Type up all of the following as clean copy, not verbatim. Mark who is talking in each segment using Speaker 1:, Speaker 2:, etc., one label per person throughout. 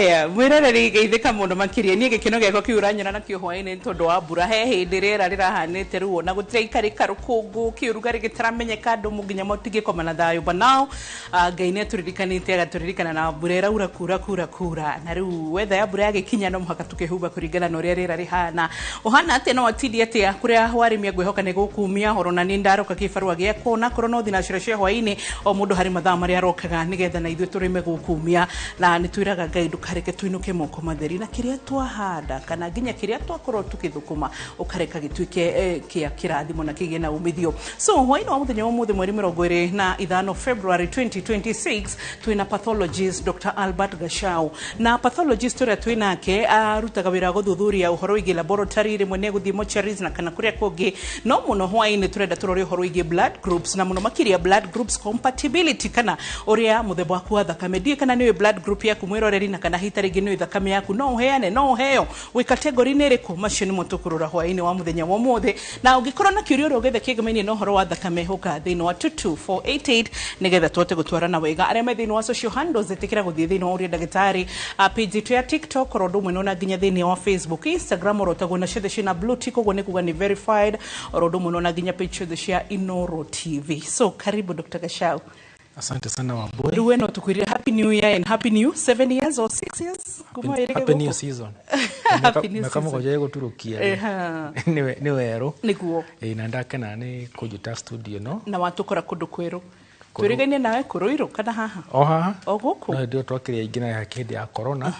Speaker 1: Aya, mwiroreri, geithĩka mũno makĩria. Niĩ gĩkeno gĩakwa kĩu ũranyona nakĩo hwaĩ-inĩ nĩ tondũ wa mbura. He hĩndĩ rĩera rĩrahanĩte ruo na gũtiraikarĩka, rũkũngũ, kĩũrugarĩ gĩtaramenyeka, andũ nginya matingĩkoma na thayũ. But now Ngai nĩ atũririkanĩte, agatũririkana na mbura ĩraura kura kura kura, na rĩu wetha ya mbura yagĩkinya no mũhaka tũkĩhumba kũringana na ũrĩa rĩera rĩhana. Ũhana atĩa? No watindi atĩa kũrĩa warĩmia? Ngwĩhoka nĩ gũkumia horo na niĩ ndaroka kĩbarũa gĩakwa, onakorwo no thinacara cia hwaĩ-inĩ, o mũndũ harĩ mathaa marĩa arokaga nĩgetha na ithuĩ tũrĩme gũkumia. Na nĩ twĩraga Ngai ndũkareke tũinũke moko matheri, na kĩrĩa twahanda kana nginya kĩrĩa twakorwo tũgĩthũkũma ũkareka gĩtuĩke kĩa kĩrathimo na kĩgĩe na umithio. So hwaĩ-inĩ wa mũthenya wa ũmũthĩ, mweri 25 February 2026, twĩna pathologist Dr. Albert Gachau. Na pathologist ũrĩa twĩ nake arutaga wĩra wa gũthuthuria ũhoro wĩgiĩ laboratory, rĩmwe nĩ gũthiĩ mortuaries na kana kũrĩa kũngĩ. No mũno hwaĩ-inĩ tũrenda tũrore ũhoro wĩgiĩ blood groups, na mũno makĩria blood groups compatibility, kana ũrĩa mũthemba waku wa thakame. Ndiũĩ kana nĩũĩ blood group yaku, mwĩroreri, na kana hita rĩngĩ nĩũĩ thakame yaku no ũheane, no ũheo, wĩ category-inĩ ĩrĩkũ. Macio nĩmo tũkũrora hwaĩ-inĩ wa mũthenya wa ũmũthĩ. Na ũngĩkorwo na kĩũria ũrĩa ũgĩthe kĩgemaine na ũhoro wa thakame, ũka thĩinĩ wa 22488 nĩgetha tũhote gũtwarana wega. Arĩa me thĩinĩ wa social handles, ĩtĩkĩra gũthiĩ thĩinĩ wa Ũria Ndagĩtarĩ page itũ ya TikTok, oro ũndũ ũmwe na nginya thĩinĩ wa Facebook, Instagram, oro taguo, na ciothe ciĩna blue tick, ũguo nĩ kuga nĩ verified, oro ũndũ ũmwe na nginya page ciothe cia Inoro TV. So karibu, Dr. Gachau.
Speaker 2: Asante sana, Wambui.
Speaker 1: Rĩu we no tũkwĩrire happy new year and happy new 7 years or 6 years kuma wĩrĩge
Speaker 2: Happy new
Speaker 1: gũkũ.
Speaker 2: season.
Speaker 1: Happy new
Speaker 2: Mĩaka
Speaker 1: season.
Speaker 2: 7 ĩgũturũkia. Nĩ werũ.
Speaker 1: Nĩguo.
Speaker 2: Ĩĩ, na ndakena nĩ kũnjĩta studio ĩno.
Speaker 1: Na watũkora kũndũ kwerũ. Twĩrĩgaine nawe kũrũirũ kana haha?
Speaker 2: O haha.
Speaker 1: O gũkũ.
Speaker 2: No hĩndĩ ĩyo twakĩrĩ aingĩ na hĩndĩ ya corona.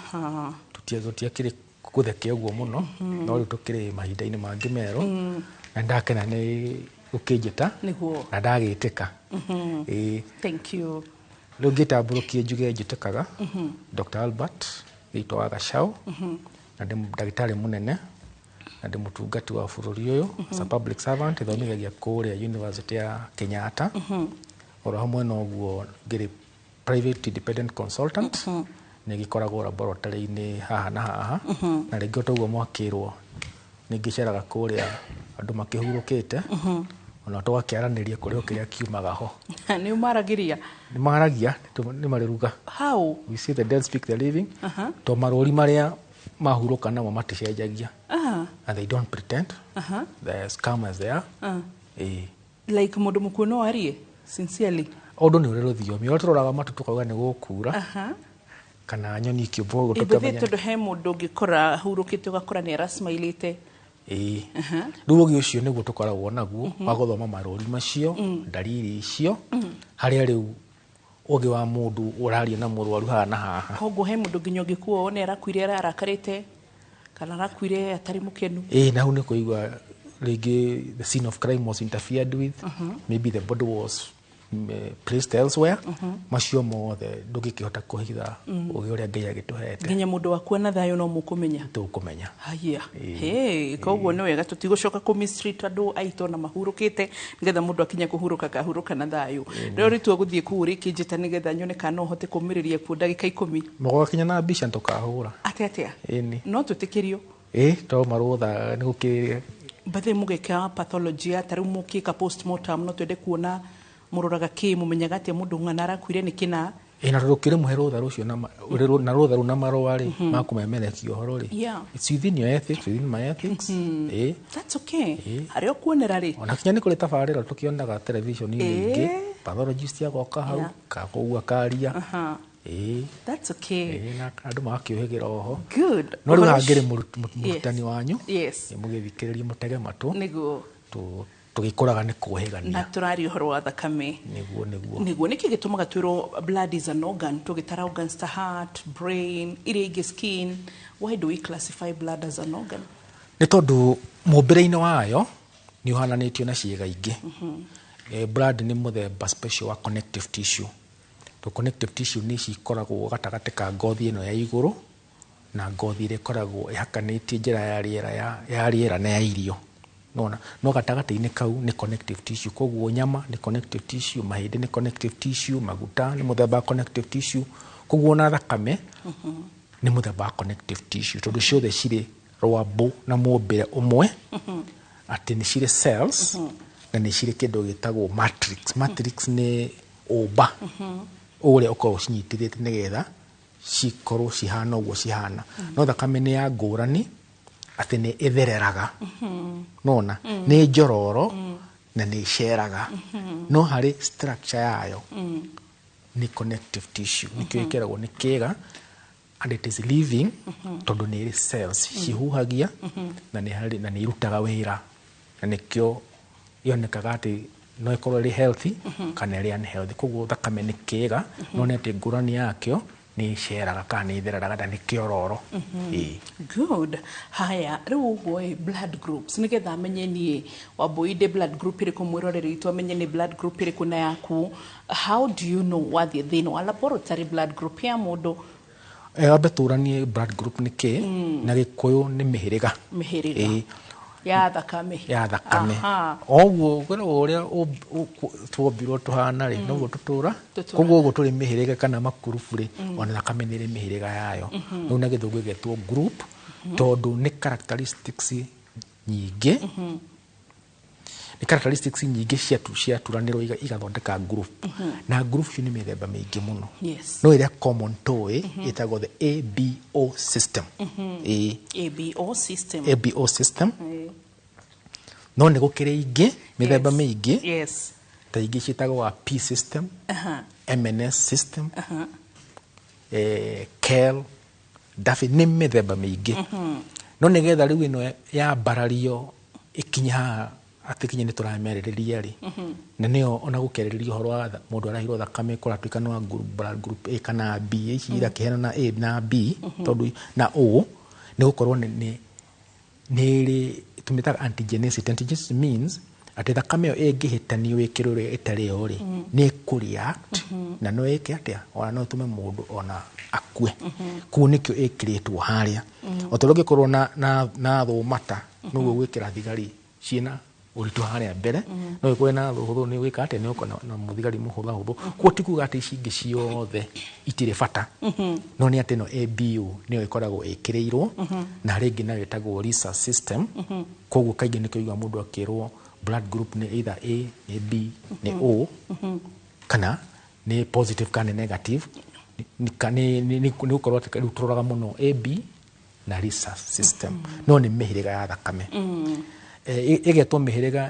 Speaker 2: Tũtiakĩrĩ gũtheke ũguo mũno, no rĩu tũkĩrĩ mahinda-inĩ mangĩ merũ. Na ndakena nĩ gũkĩnjĩta. Na ndagĩtĩka. Ĩĩ.
Speaker 1: Thank you.
Speaker 2: Rĩu ngĩtambũrũkie njuge njĩtĩkaga Dr. Albert wĩtwa wa Gachau, na ndĩ ndagĩtarĩ mũnene na ndĩ mũtungati wa bũrũri ũyũ as a public servant, thomithagia kũrĩa University ya Kenyatta. Oro hamwe na ũguo ngĩrĩ private independent consultant, nĩ ngĩkoragwo laboratory-inĩ haha na haha, na rĩngĩ o toguo mwakĩrwo nĩ ngĩceraga kũrĩa andũ makĩhurũkĩte, ona tũgakĩaranĩria kũrĩ o kĩrĩa kiumaga ho.
Speaker 1: Nĩ ũmaragĩria?
Speaker 2: Nĩ maragia, nĩ marĩ ruga.
Speaker 1: How?
Speaker 2: We see the dead speak, the living, to marũri marĩa mahurũka namo maticenjagia and they don't pretend. They're as calm as they are. Ĩĩ.
Speaker 1: Like mũndũ mũkuũ no arie sincerely?
Speaker 2: Ũndũ nĩ ũrĩ rũthiomi ũrĩa tũroraga matu tũkauga nĩ gũkura, kana nyoni ikĩũmbũka ũguo
Speaker 1: Ĩbũthĩ
Speaker 2: tũkamenya.
Speaker 1: Tondũ he mũndũ ũngĩkora hurũkĩte ũgakora nĩ arasmailĩte.
Speaker 2: Ĩĩ, rĩu ũgĩ ũcio nĩguo tũkoragwo naguo wa gũthoma marũri macio, ndariri icio, harĩa rĩu ũgĩ wa mũndũ ũraria na mũrwaru haha na haha.
Speaker 1: Koguo he mũndũ nginya ũngĩkua wone arakuire arakarĩte kana arakuire atarĩ mũkenu?
Speaker 2: Ĩĩ, na hau nĩ kũigua rĩngĩ the scene of crime was interfered with, maybe the body was placed elsewhere. Macio mothe ndũngĩkĩhota kũhitha ũgĩ ũrĩa Ngai agĩtũhete.
Speaker 1: Nginya mũndũ wakua na thayũ no mũkũmenya?
Speaker 2: Tũkũmenya.
Speaker 1: Haya. Hey, koguo nĩ wega tũtigũcoka kũ mistreat andũ aitũ ona mahurũkĩte, nĩgetha mũndũ akinya kũhurũka akahurũka na thayũ. Rĩo rĩtua gũthiĩ kũu ũrĩkĩnjĩta nĩgetha nyone kana no hote kũmĩrĩria kuo ndagĩka 10.
Speaker 2: Mũgwakinya na mbica tũkahũra.
Speaker 1: Atĩ atĩa?
Speaker 2: Ĩni.
Speaker 1: No twĩtĩkĩrio?
Speaker 2: Ĩĩ, to marũtha nĩ gũkĩ
Speaker 1: Bathe mũgeka pathology, ta rĩu mũkĩka postmortem, no twende kuona mũroraga kĩ, mũmenyaga atĩa mũndũ ng'ana arakuire nĩ kĩna?
Speaker 2: Ĩĩ, na tondũ ũkĩrĩmũhe rũtha rũcio na na rũtha rũu na marũa rĩ ma kũmemerekia ũhoro rĩ, it's within your ethics, within my ethics. Ĩĩ.
Speaker 1: That's okay.
Speaker 2: Ĩĩ.
Speaker 1: Harĩa ũkuonera rĩ.
Speaker 2: Ona kinya nĩ kũrĩ tabarĩra tũkĩonaga television-inĩ ingĩ, pathologist agoka hau kakoguo akaria. Ĩĩ.
Speaker 1: That's okay.
Speaker 2: Ĩĩ, na andũ magakĩũhĩgĩra oho.
Speaker 1: Good.
Speaker 2: No rĩu
Speaker 1: Ũhoro
Speaker 2: haha ngĩrĩ mũrutani wanyu. Mũgĩthikĩrĩrie, mũtege matũ. Tũgĩkũraga nĩ kũhĩgania.
Speaker 1: Na tũraria ũhoro wa thakame.
Speaker 2: Nĩguo.
Speaker 1: Nĩguo. Nĩkĩ gĩtũmaga twĩrwo blood is an organ, tũgĩtara organs ta heart, brain, iria ingĩ, skin? Why do we classify blood as an organ?
Speaker 2: Nĩ tondũ mũmbĩre-inĩ wayo nĩ ũhananĩtio na ciĩga ingĩ. Blood nĩ mũthemba special wa connective tissue. To connective tissue nĩ ici ikoragwo gatagatĩ ka ngothi ĩno ya igũrũ na ngothi ĩrĩa ĩkoragwo ĩhakanĩtie njĩra ya rĩera ya rĩera na ya irio. Nona no gatagatĩ-inĩ kau nĩ connective tissue. Koguo nyama nĩ connective tissue, mahĩndĩ nĩ connective tissue, maguta nĩ mũthemba wa connective tissue. Koguo ona thakame nĩ mũthemba wa connective tissue, tondũ ciothe cirĩ rwambũ na mũmbĩre ũmwe, atĩ nĩ cirĩ cells na nĩ cirĩ kĩndũ gĩtagwo matrix. Matrix nĩ ũmba ũrĩa ũkoragwo ũcinyitithĩtie nĩgetha cikorwo cihana ũguo cihana. No thakame nĩ ya ngũrani atĩ nĩ ĩthereraga, nona nĩ njororo na nĩ ĩceraga, no harĩ structure yayo nĩ connective tissue, nĩkĩo ĩkĩragwo nĩ kĩga and it is living, tondũ nĩ ĩrĩ cells cihuhagia na nĩ harĩ na nĩ irutaga wĩra, na nĩkĩo yonekaga atĩ no ĩkorwo ĩrĩ healthy kana ĩrĩ unhealthy. Koguo thakame nĩ kĩga, no nĩ atĩ ngũrani yakĩo nĩ ĩceraga kana nĩ ĩthereraga na nĩ kĩororo. Ĩĩ.
Speaker 1: Good. Haya, rĩu ũguo ĩ, blood groups, nĩgetha amenye niĩ Wambui ndĩ blood group ĩrĩkũ, mwĩroreri witũ amenye nĩ blood group ĩrĩkũ na yaku, how do you know wathiĩ thĩinĩ wa laboratory blood group ya mũndũ?
Speaker 2: Wambe tũranie blood group nĩ kĩ na Gĩkũyũ nĩ mĩhĩrĩga.
Speaker 1: Mĩhĩrĩga
Speaker 2: Ĩĩ.
Speaker 1: Ya thakame.
Speaker 2: Ya thakame. Oguo kwĩragwo ũrĩa tuombirwo tũhana rĩ, noguo tũtũra.
Speaker 1: Tũtũra.
Speaker 2: Koguo ũguo tũrĩ mĩhĩrĩga kana makurubu rĩ, ona thakame nĩ ĩrĩ mĩhĩrĩga yayo. Rĩu na Gĩthũngũ ĩgetwo group, tondũ nĩ characteristics nyingĩ, nĩ characteristics nyingĩ ciaturanĩrwo igathondeka group, na group icio nĩ mĩthemba mĩingĩ mũno. No ĩrĩa common tũĩ ĩtagwo the ABO system. Ĩĩ.
Speaker 1: ABO system.
Speaker 2: ABO system. No nĩ gũkĩrĩ ingĩ mĩthemba mĩingĩ, ta ingĩ ciĩtagwo wa P system, MNS system, KEL, Duffy, nĩ mĩthemba mĩingĩ. No nĩgetha rĩu ĩno yambarario ĩkinye haha atĩ kinya nĩ tũramĩarĩrĩria rĩ, na nĩyo ona gũkĩarĩrĩria ũhoro wa mũndũ arahirwo thakame kũratuĩka nĩ wa blood group A kana B, ici irakĩheana na A na B, tondũ na O nĩ gũkorwo nĩ ĩrĩ tũmĩtaga antigenicity. Antigenicity means atĩ thakame ĩyo ĩngĩhĩtanio ĩkĩrwo ĩrĩa ĩtarĩ yo rĩ, nĩ ĩkũ-react na no ĩke atĩa, ona no ĩtũme mũndũ ona akue. Koguo nĩkĩo ĩkĩrĩtwo harĩa. O ta ũrĩa ũngĩkorwo na thũmata, noguo gwĩkĩra thigari ciĩna ũritũ harĩa mbere, no ĩkorwo na hũthũ nĩ gwĩka atĩa, nĩ ũkona na mũthigari mũhũthahũthũ. Koguo ti kuga atĩ ici ingĩ ciothe itirĩ bata, no nĩ atĩ ĩno ABO nĩyo ĩkoragwo ĩkĩrĩirwo, na harĩ ĩngĩ nayo ĩtagwo rhesus system. Koguo kaingĩ nĩkĩo ũiguaga mũndũ akĩrwo blood group nĩ either A, nĩ B, nĩ O, kana nĩ positive kana nĩ negative. Nĩ gũkorwo atĩ rĩu tũroraga mũno AB na rhesus system, no nĩ mĩhĩrĩga ya thakame. Ĩgetwo mĩhĩrĩga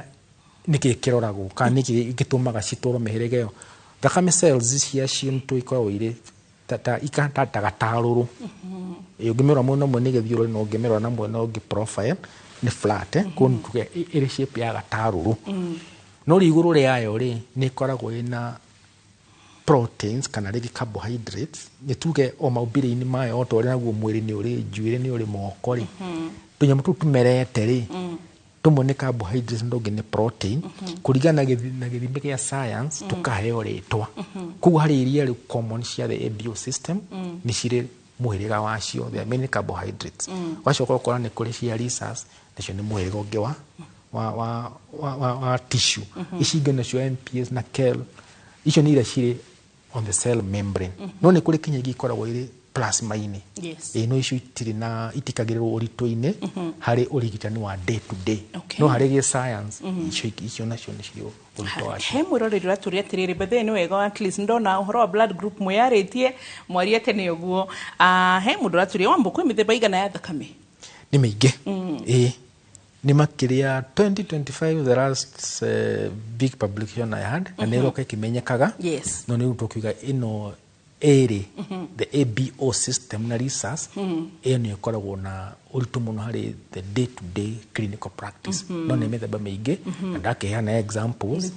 Speaker 2: nĩkĩ kĩroragwo kana nĩkĩ gĩtũmaga citwarwo mĩhĩrĩga ĩyo? Thakame cells ciacio nĩ tũikoragwo irĩ ta gatarũrũ. Ũngĩmĩrora mwena ũmwe nĩ gĩthiũrũrĩ, na ũngĩmĩrora na mwena ũngĩ profile nĩ flat, koguo nĩ tuge ĩrĩ shape ya gatarũrũ. No rĩ igũrũ rĩayo rĩ, nĩ ĩkoragwo ĩna proteins kana rĩngĩ carbohydrates, nĩ tuge o maumbĩre-inĩ mayo, o ta ũrĩa naguo mwĩrĩ nĩ ũrĩ njuĩrĩ, nĩ ũrĩ moko rĩ, tũnyamũ tũu tũmerete rĩ, tũmwe nĩ carbohydrates na tũngĩ nĩ protein, kũringana na gĩthimi gĩa science tũkaheo rĩtwa. Koguo harĩ iria rĩu common cia the ABO system nĩ cirĩ mũhĩrĩga wacio, they are mainly carbohydrates. Ũgacoka ũkora nĩ kũrĩ cia rhesus, nacio nĩ mũhĩrĩga ũngĩ wa tissue. Ici ingĩ nacio MPS na KEL, icio nĩ iria cirĩ on the cell membrane. No nĩ kũrĩ kinya ingĩ ikoragwo irĩ plasma-inĩ. Ĩĩ, no icio itirĩ na itikagĩrĩrwo ũritũ-inĩ harĩ ũrigitani wa day to day. No harĩ gĩ science, icio nacio nĩ cirĩ ũritũ wacio.
Speaker 1: He mwĩroreri ũratũria atĩrĩrĩ, bethe nĩ wega at least ndona ũhoro wa blood group mwĩyarĩtie mwarie tene ũguo. He mũndũ ũratũria, Wambo, kwĩ mĩthemba igana ya thakame?
Speaker 2: Nĩ mĩingĩ. Ĩĩ. Nĩ makĩria 2025, the last big publication I had, na nĩ ĩroka ĩkĩmenyekaga. No nĩ rĩu tũkiuga ĩno ĩrĩ the ABO system na rhesus, ĩyo nĩ ĩkoragwo na ũritũ mũno harĩ the day to day clinical practice. No nĩ mĩthemba mĩingĩ, na ndakĩheana examples.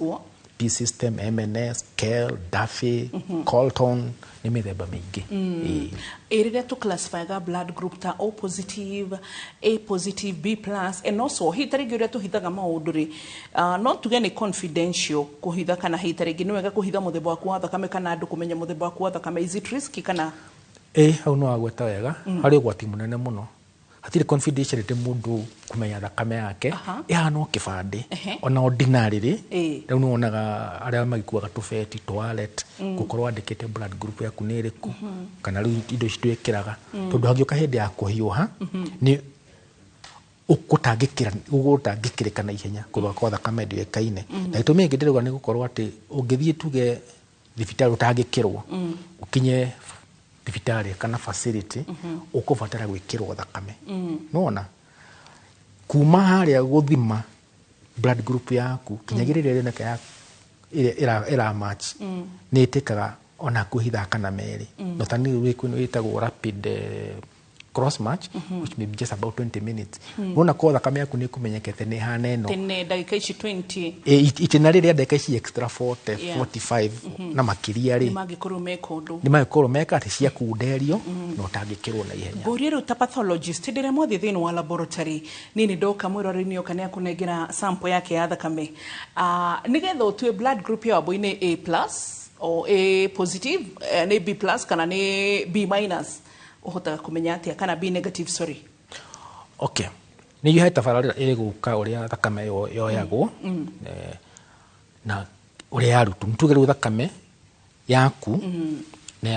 Speaker 2: P system, MNS, KEL, Duffy, Colton, nĩ mĩthemba mĩingĩ. Ĩĩ.
Speaker 1: Ĩ rĩrĩa tũ classify blood group ta O positive, A positive, B plus, and also hihi ta rĩngĩ ũrĩa tũhithaga maũndũ rĩ, no tuge nĩ confidential kũhitha, kana hihi ta rĩngĩ nĩ wega kũhitha mũthemba waku wa thakame kana andũ kũmenya mũthemba waku wa thakame, is it risky kana?
Speaker 2: Ĩ, hau no wagweta wega, harĩ ũgwati mũnene mũno. Hatirĩ confidentiality mũndũ kũmenya thakame yake, ĩhana o kĩbandĩ. Ona ordinary rĩ, rĩu nĩ wonaga arĩa magĩkuaga tũbeti, toilet, gũkorwo wandĩkĩte blood group yaku nĩ ĩrĩkũ, kana rĩu indo ici twĩkĩraga, tondũ hangĩũka hĩndĩ ya kũhiũha, nĩ ũgũtangĩkĩrĩka na ihenya kũrũa kwa thakame ndĩũĩkaine. Na gĩtũmi gĩkĩ ndĩrauga nĩ gũkorwo atĩ ũngĩthiĩ tuge thibitarĩ ũtangĩkĩrwo, ũkinye thibitarĩ kana facility ũkũbatara gwĩkĩrwo thakame. Nona kuma harĩa gũthima blood group yaku kinyagia rĩrĩa ĩroneka ya ĩrĩa ĩra match, nĩ ĩtĩkaga ona hakuhĩ ithaa kana 2, no ta nĩ wĩtagwo rapid cross match, which may be just about 20 minutes. Wona ko thakame yaku nĩ ĩkũmenyekete nĩ hana ĩno.
Speaker 1: Tene ndagĩka ici 20.
Speaker 2: Itĩna rĩrĩa ndagĩka ici extra 40, 45 na makĩria rĩ,
Speaker 1: nĩ mangĩkorwo meka ũndũ.
Speaker 2: Nĩ mangĩkorwo meka atĩ ciakunderio na ũtangĩkĩrwo na ihenya.
Speaker 1: Ngũrie rĩu ta pathologist, hĩndĩ ĩrĩa mwathiĩ thĩinĩ wa laboratory, niĩ nĩ ndoka, mwĩroreri oka nĩ akũnengera sample yake ya thakame, nĩgetha ũtue blood group ya Wambui nĩ A plus o A positive, nĩ B plus kana nĩ B minus, ũhotaga kũmenya atĩa? Kana B negative, sorry.
Speaker 2: Okay, nĩ he tabarĩra ĩgũka ũrĩa thakame yoyagwo na ũrĩa yarutwo. Nĩ tuge rĩu thakame yaku na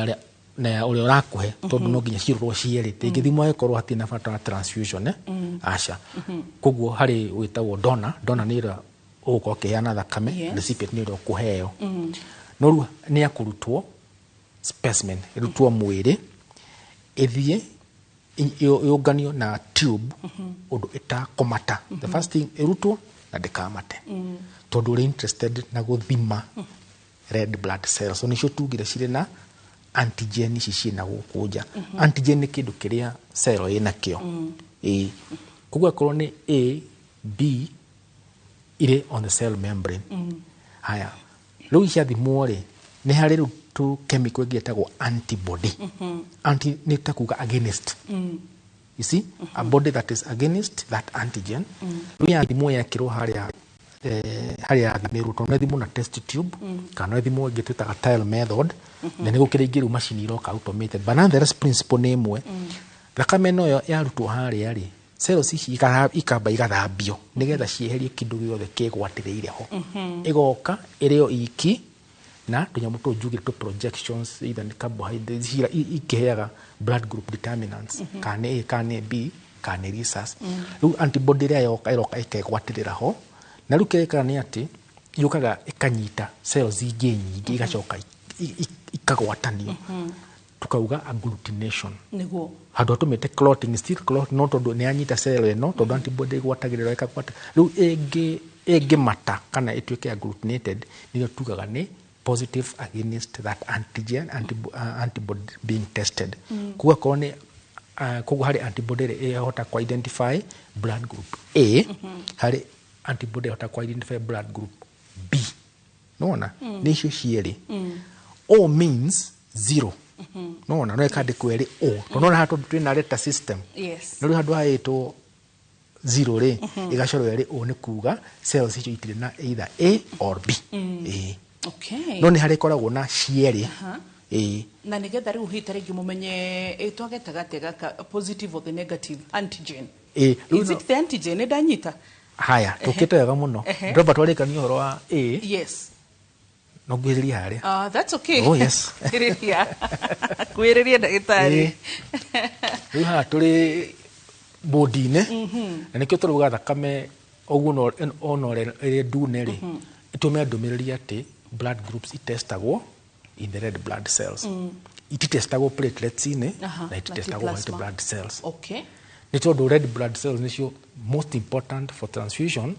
Speaker 2: ya ũrĩa ũrakũhe, tondũ no nginya cirorwo cierĩ, ndĩngĩthimwo angĩkorwo hatirĩ na bata wa transfusion, aca. Koguo harĩ wĩtagwo donor. Donor nĩ ũrĩa ũgũkorwo ũkĩheana thakame. Recipient nĩ ũrĩa ũkũheo. No rĩu nĩ akũrutwo specimen, ĩrutwo mwĩrĩ, ĩthiĩ yũnganio na tube ũndũ ĩtakũmata. The first thing, ĩrutwo na ndĩkamate, tondũ ũrĩ interested na gũthima red blood cells. So nĩcio tugire cirĩ na antigen ici ciĩna gũkũ nja. Antigen nĩ kĩndũ kĩrĩa cell ĩna kĩo. Ĩĩ, koguo akorwo nĩ A, B irĩ on the cell membrane. Haya, rĩu ciathimwo rĩ, nĩ harĩ rĩu tu chemical ĩngĩ ĩtagwo antibody. Anti nĩ ta kuga against. You see, a body that is against that antigen. Rĩu yathimwo, yekĩrwo harĩa harĩa yathimĩrwo, tondũ no ĩthimwo na test tube kana no ĩthimwo ĩngĩ twĩtaga tile method, na nĩ gũkĩrĩ ingĩ rĩu macini iroka automated, but nonetheless principle nĩ ĩmwe. Thakame ĩno yarutwo harĩa rĩ, cells ici ikamba igathambio nĩgetha cieherie kĩndũ gĩothe kĩgwatĩrĩire ho. Ĩgoka ĩrĩ o iki na tũnyamũ tũu njugire tũ projections, either nĩ carbohydrates ikĩheaga blood group determinants, kana nĩ A kana nĩ B kana nĩ rhesus. Rĩu antibody ĩrĩa yoka ĩroka ĩkegwatĩrĩra ho, na rĩu kĩrĩa ĩkaga nĩ atĩ yũkaga ĩkanyita cells ingĩ nyingĩ, igacoka ikagwatanio, tukauga agglutination. Handũ hatũmĩte clotting, still clot, no tondũ nĩ yanyita cell ĩno, tondũ antibody ĩgwatagĩrĩra ĩkagwata. Rĩu ĩngĩmata kana ĩtuĩke agglutinated, nĩyo tugaga nĩ positive against that antigen, antibody being tested. Koguo akorwo nĩ koguo harĩ antibody ĩrĩa ĩhota ku identify blood group A, harĩ antibody ĩhota ku identify blood group B. Nona nĩ icio cierĩ. O means zero. Nona no ĩkandĩkwo ĩrĩ O, tondũ nona haha tondũ twĩna letter system. No rĩu handũ haĩtwo zero rĩ, ĩgacorwo ĩrĩ O, nĩ kuga cells icio itirĩ na either A or B. Ĩĩ. No nĩ harĩ ĩkoragwo na cierĩ. Ĩĩ.
Speaker 1: Na nĩgetha rĩu hita rĩngĩ mũmenye ĩtwagetaga atĩa gaka positive or the negative antigen?
Speaker 2: Ĩĩ, rĩu
Speaker 1: Is it the antigen? Nĩ ndanyita?
Speaker 2: Haya, tũkĩte wega mũno. Ndĩromba twarĩkania ũhoro wa A. No ngwĩrĩrie harĩa.
Speaker 1: That's okay.
Speaker 2: Oh, yes.
Speaker 1: Kwĩrĩria. Kwĩrĩria, ndagĩtarĩ.
Speaker 2: Ĩĩ. Rĩu haha tũrĩ bodi-inĩ, na nĩkĩo tũrauga thakame ũguo ona ũrĩa ĩrĩ ndune rĩ, ĩtũme ndũmĩrĩri atĩ blood groups itestagwo in the red blood cells, ititestagwo platelets-inĩ, na ititestagwo
Speaker 1: na
Speaker 2: white
Speaker 1: plasma.
Speaker 2: blood cells. Nĩ tondũ red blood cells nĩcio most important for transfusion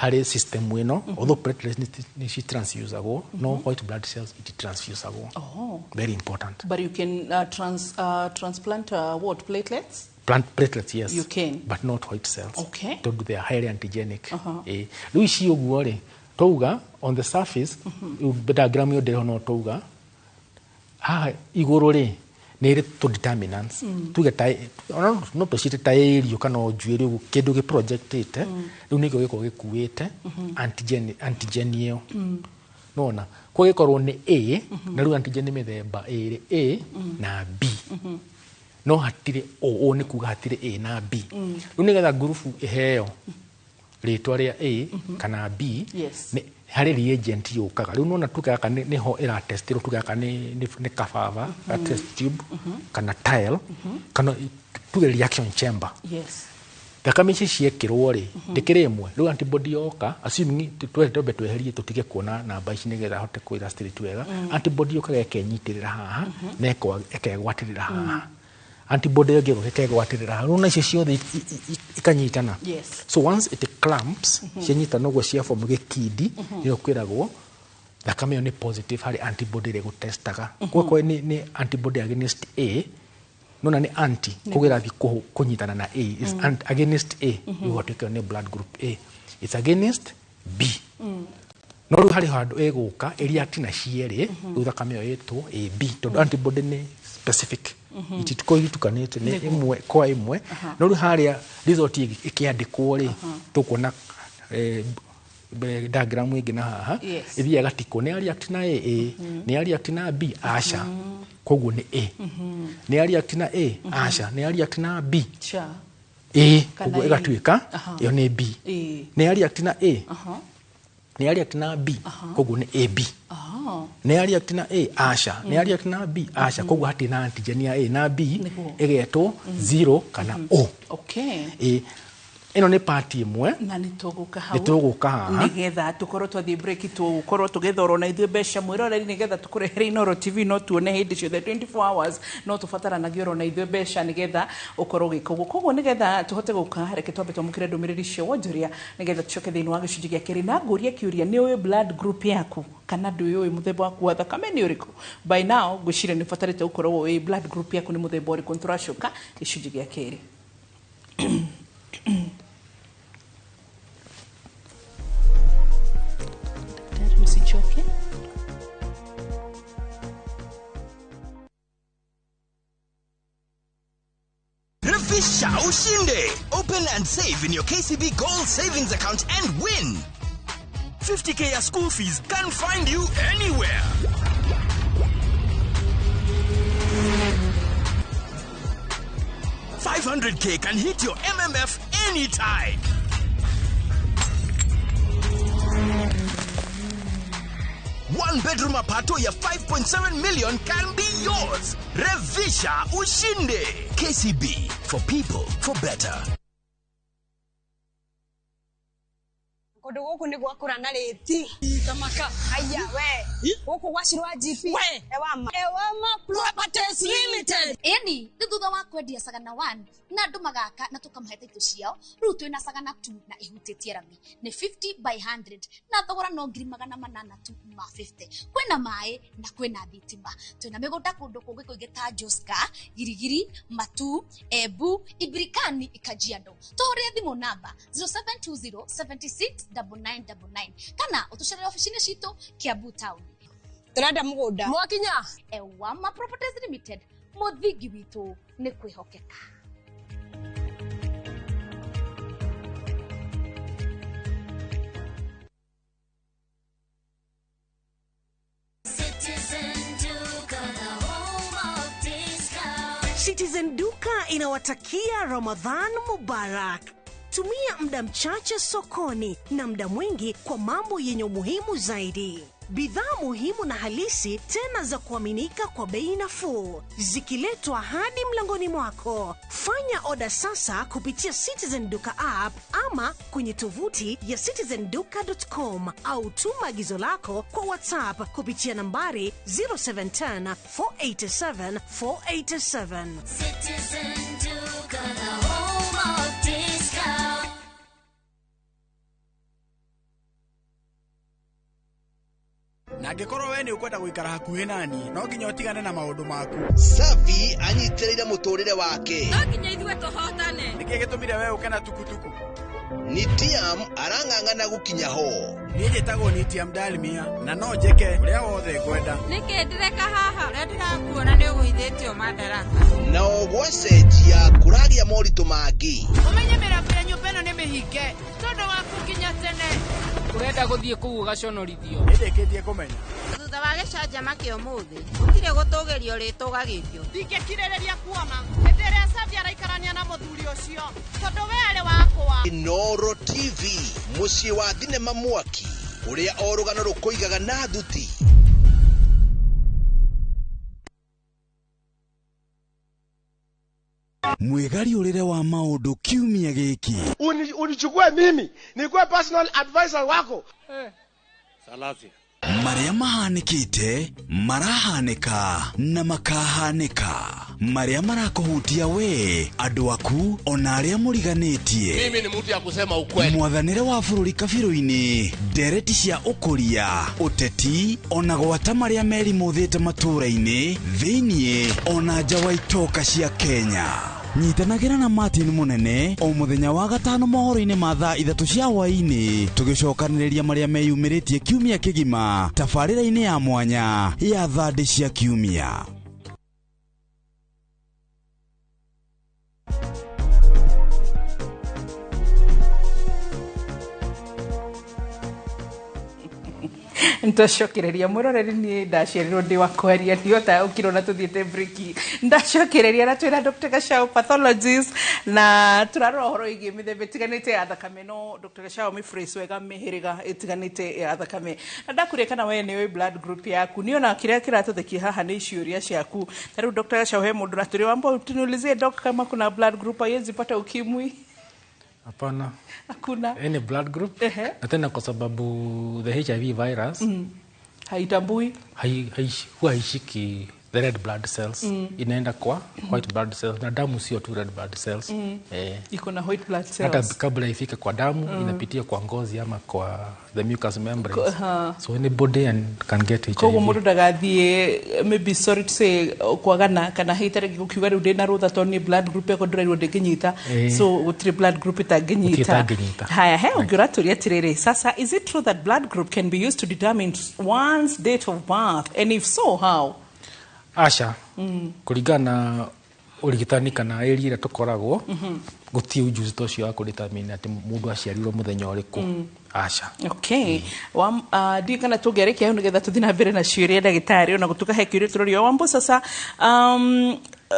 Speaker 2: harĩ system ĩno, although platelets nĩ citransfusagwo, no white blood cells ititransfusagwo. Very important.
Speaker 1: But you can transplant what, platelets?
Speaker 2: Platelets, yes.
Speaker 1: You can.
Speaker 2: But not white cells. Tondũ they are highly antigenic. Rĩu ici ũguo rĩ, twauga on the surface, rĩu diagram ĩyo ndĩho, no twauga haha igũrũ rĩ, nĩ ĩrĩ tũ determinants, tuge ta ona no tũciĩte ta ĩrio kana o njuĩrĩ ũguo, kĩndũ gĩ projectĩte rĩu nĩkĩo gĩkorwo gĩkuĩte antigen ĩyo. Nona kwa gĩkorwo nĩ A, na rĩu antigen nĩ mĩthemba ĩrĩ, A na B, no hatirĩ O. O nĩ kuga hatirĩ A na B. Rĩu nĩgetha ngurubu ĩheo rĩtwa rĩa A kana B, nĩ harĩ reagent yũkaga. Rĩu nona tuge gaka nĩho ĩratestirwo, tuge gaka nĩ kababa ga test tube kana tile kana tuge reaction chamber. Thakame ici ciekĩrwo rĩ, ndĩkĩrĩ ĩmwe. Rĩu antibody yoka, assuming twambe tweherie tũtige kuona namba ici nĩgetha hote kũ illustrate wega. Antibody yũkaga ĩkenyitĩrĩra haha na ĩkegwatĩrĩra haha. Antibody ĩngĩ ĩgoka ĩkegwatĩrĩra haha. Rĩu icio ciothe ikanyitana. So once it clamps, cianyitana ũguo cia form gĩkindi, nĩyo kwĩragwo thakame ĩyo nĩ positive harĩ antibody ĩrĩa ĩgũtestaga. Koguo nĩ antibody against A, nona nĩ anti, koguo ĩrathiĩ kũnyitana na A, is against A, rĩu ĩgatuĩka nĩ blood group A. It's against B. No rĩu harĩ handũ ĩgũka ĩreact na cierĩ, rĩu thakame ĩyo ĩtwo AB, tondũ antibody nĩ specific. Itikorwo itukanĩte, nĩ ĩmwe kwa ĩmwe. No rĩu harĩa result ĩkĩandĩkwo rĩ, tũkuona diagram ĩngĩ na haha, ĩthiaga ĩgatikwo nĩ react na A, nĩ react na B, aca, koguo nĩ A. Nĩ react na A, aca, nĩ react na B, A, koguo ĩgatuĩka ĩyo nĩ B. Nĩ react na A, nĩ react na B, koguo nĩ AB. Nĩ react na A, aca, nĩ react na B, aca, koguo hatirĩ na antigen ya A na B, ĩgetwo 0 kana O. Ĩno nĩ part ĩmwe.
Speaker 1: Na nĩ tũgũka hau.
Speaker 2: Nĩ tũgũka haha.
Speaker 1: Nĩgetha tũkorwo twathiĩ break, tũgũkorwo tũgĩthorwo na ithuĩ mbeca mwĩroreri, nĩgetha tũkũrehere Inooro TV no tuone hĩndĩ ciothe 24 hours, no tũbataranagia oro na ithuĩ mbeca nĩgetha ũkorwo ũgĩka ũguo. Koguo nĩgetha tũhote gũka, reke twambe twamũkĩre ndũmĩrĩri cia wonjoria nĩgetha tũcoke thĩinĩ wa gĩcunjĩ gĩa kerĩ na ngũrie kĩũria, nĩ ũĩ blood group yaku kana ndũyũĩ mũthemba waku wa thakame nĩ ũrĩkũ? By now ngwĩciria nĩ ũbatarĩte gũkorwo ũĩ blood group yaku nĩ mũthemba ũrĩkũ. Nĩtũracoka gĩcunjĩ gĩa kerĩ. Daktari, usichoke.
Speaker 3: Refisha ushinde. Open and save in your KCB Gold Savings account and win. 50K ya school fees can find you anywhere. 500K can hit your MMF anytime. One bedroom apartment ya 5.7 million can be yours. Revisha ushinde. KCB, for people, for better.
Speaker 4: Kundu guku ni gwakura na riti
Speaker 5: Tamaka.
Speaker 4: Aya we guku gwacirwa GP. Ewama Ewama Properties Limited.
Speaker 6: Eni ni thutha wa kwendia Sagana 1 na andu magaka na tukamahe title ciao, riu twina Sagana 2 na ihutitie rami ni 50 by 100 na thogora no ngiri magana manana tu ma 50. Kwina mai na kwina thitima, twina migunda kundu kungi kuingi ta Joska, Girigiri, Matu, Embu, Ibirikani, Kajiado. Tuhurie thimu namba 0720 76 9999 kana utucerere ofici-inĩ citũ Kiambu town.
Speaker 4: Turenda mugunda
Speaker 5: mwakinya.
Speaker 6: Ewama Properties Limited, muthingi witũ nĩ kwĩhokeka.
Speaker 7: Citizen Duka inawatakia Ramadhan Mubarak. Tumia muda mchache sokoni na muda mwingi kwa mambo yenye umuhimu zaidi. Bidhaa muhimu na halisi tena za kuaminika kwa bei nafuu, zikiletwa hadi mlangoni mwako. Fanya oda sasa kupitia Citizen Duka app ama kwenye tovuti ya citizenduka.com au tuma agizo lako kwa WhatsApp kupitia nambari 0710 487 487.
Speaker 8: Citizen Duka, the home of discount.
Speaker 9: Na angĩkorwo we nĩ ũkwenda gũikara hakuhĩ nani, no nginya ũtigane na maũndũ maku.
Speaker 3: Safi anyitĩrĩire mũtũrĩre wake.
Speaker 5: No nginya ithuĩ tũhotane.
Speaker 9: Nĩkĩ gĩtũmire we ũke na tukutuku?
Speaker 3: Nitiam arang'ang'ana gũkinya ho.
Speaker 9: Niĩ njĩtagwo Nitiam Dalmia na no njĩke ũrĩa wothe ngwenda.
Speaker 5: Nĩkĩ ndĩreka haha? Ũrĩa ndĩrakuona nĩ ũgũithĩtio madaraka.
Speaker 3: Nao gwacenjia kũragĩa moritũ mangĩ.
Speaker 5: Ũmenye mĩrango ya nyũmba ĩno nĩ mĩhinge tondũ waku nginya tene.
Speaker 10: Ũrenda gũthiĩ kũu ũgaconorithio.
Speaker 9: Nĩndĩkĩtie kũmenya.
Speaker 5: Thutha wa gĩcanjama kĩa ũmũthĩ, gũtirĩ gũtũgĩrio rĩtũgagĩrio.
Speaker 11: Ndingĩkirĩrĩria kuona hĩndĩ ĩrĩa Safi araikarania na mũthuri ũcio, tondũ we arĩ wakwa.
Speaker 3: Inooro TV, mũciĩ wa thinema mwaki, ũrĩa o rũgano rũkũigaga na thuti. Mwĩgariũrĩre wa maũndũ kiumia gĩkĩ.
Speaker 12: Unichukue mimi nikuwe personal advisor wako.
Speaker 13: Salasia.
Speaker 3: Marĩa mahanĩkĩte, marahanĩka na makahanĩka, marĩa marakũhutia we, andũ aku, ona arĩa mũriganĩtie.
Speaker 13: Mimi ni mtu ya kusema ukweli.
Speaker 3: Mwathanĩre wa bũrũri kabirũ-inĩ, ndereti cia ũkũria, ũteti, ona gwata marĩa merimũthĩte matũũra-inĩ thĩiniĩ ona nja wa itoka cia Kenya. Nyitanagĩra na Martin Mũnene o mũthenya wa gatano mohoro-inĩ ma thaa 3 cia hwaĩ-inĩ, tũgĩcokanĩrĩria marĩa meyumĩrĩtie kiumia kĩgima tabarĩra-inĩ ya mwanya ya thandĩ cia kiumia.
Speaker 1: Ntacokereria mwĩroreri, niĩ ndaciarirwo ndĩ wa kwaria, ndiota ũkirona tũthiĩte briki. Ndacokereria na twĩna Dr. Gachau, pathologist, na tũrarora ũhoro wĩgiĩ mĩthemba ĩtiganĩte ya thakame. No Dr. Gachau mĩphrase wega mĩhĩrĩga ĩtiganĩte ya thakame, na ndakũria kana we nĩũĩ blood group yaku. Niĩ ona kĩrĩa kĩratũthekia haha nĩ ciũria ciaku. Ta rĩu Dr. Gachau, he mũndũ natũrĩ wamba tuniulizie, doc, kama kuna blood group haiwezi pata ukimwi?
Speaker 2: Hapana.
Speaker 1: Hakuna.
Speaker 2: Any blood group.
Speaker 1: Ehe.
Speaker 2: Na tena kwa sababu the HIV virus
Speaker 1: Haitambui.
Speaker 2: Huwa haishiki the red blood cells. Inaenda kwa white blood cells, na damu sio tu red blood cells.
Speaker 1: Iko na white blood cells.
Speaker 2: Hata kabla ifike kwa damu, inapitia kwa ngozi ama kwa the mucous membranes. So anybody can get HIV.
Speaker 1: Koguo mũndũ ndagathiĩ, maybe, sorry to say, kwagana kana hihi tarĩngĩ gũkiuga rĩu ndĩna rũtha tondũ nĩ blood group yakwa ndĩrairwo ndĩngĩnyita. So gũtirĩ blood group
Speaker 2: Gũtirĩ
Speaker 1: ĩtangĩnyita.
Speaker 2: ĩtangĩnyita.
Speaker 1: Haya, he ũngĩ ũratũria atĩrĩrĩ, sasa is it true that blood group can be used to determine one's date of birth, and if so, how?
Speaker 2: Aca. Kũringana na ũrigitani kana area ĩrĩa tũkoragwo, gũtirĩ ujuzi ta ũcio wa kũdetermine atĩ mũndũ aciarirwo mũthenya ũrĩkũ. Aca.
Speaker 1: Okay. Ndiũĩ kana tũngĩarĩkia hau nĩgetha tũthiĩ na mbere na ciũria, ndagĩtarĩ, ona gũtuĩka he kĩũria tũrorio wambo. Sasa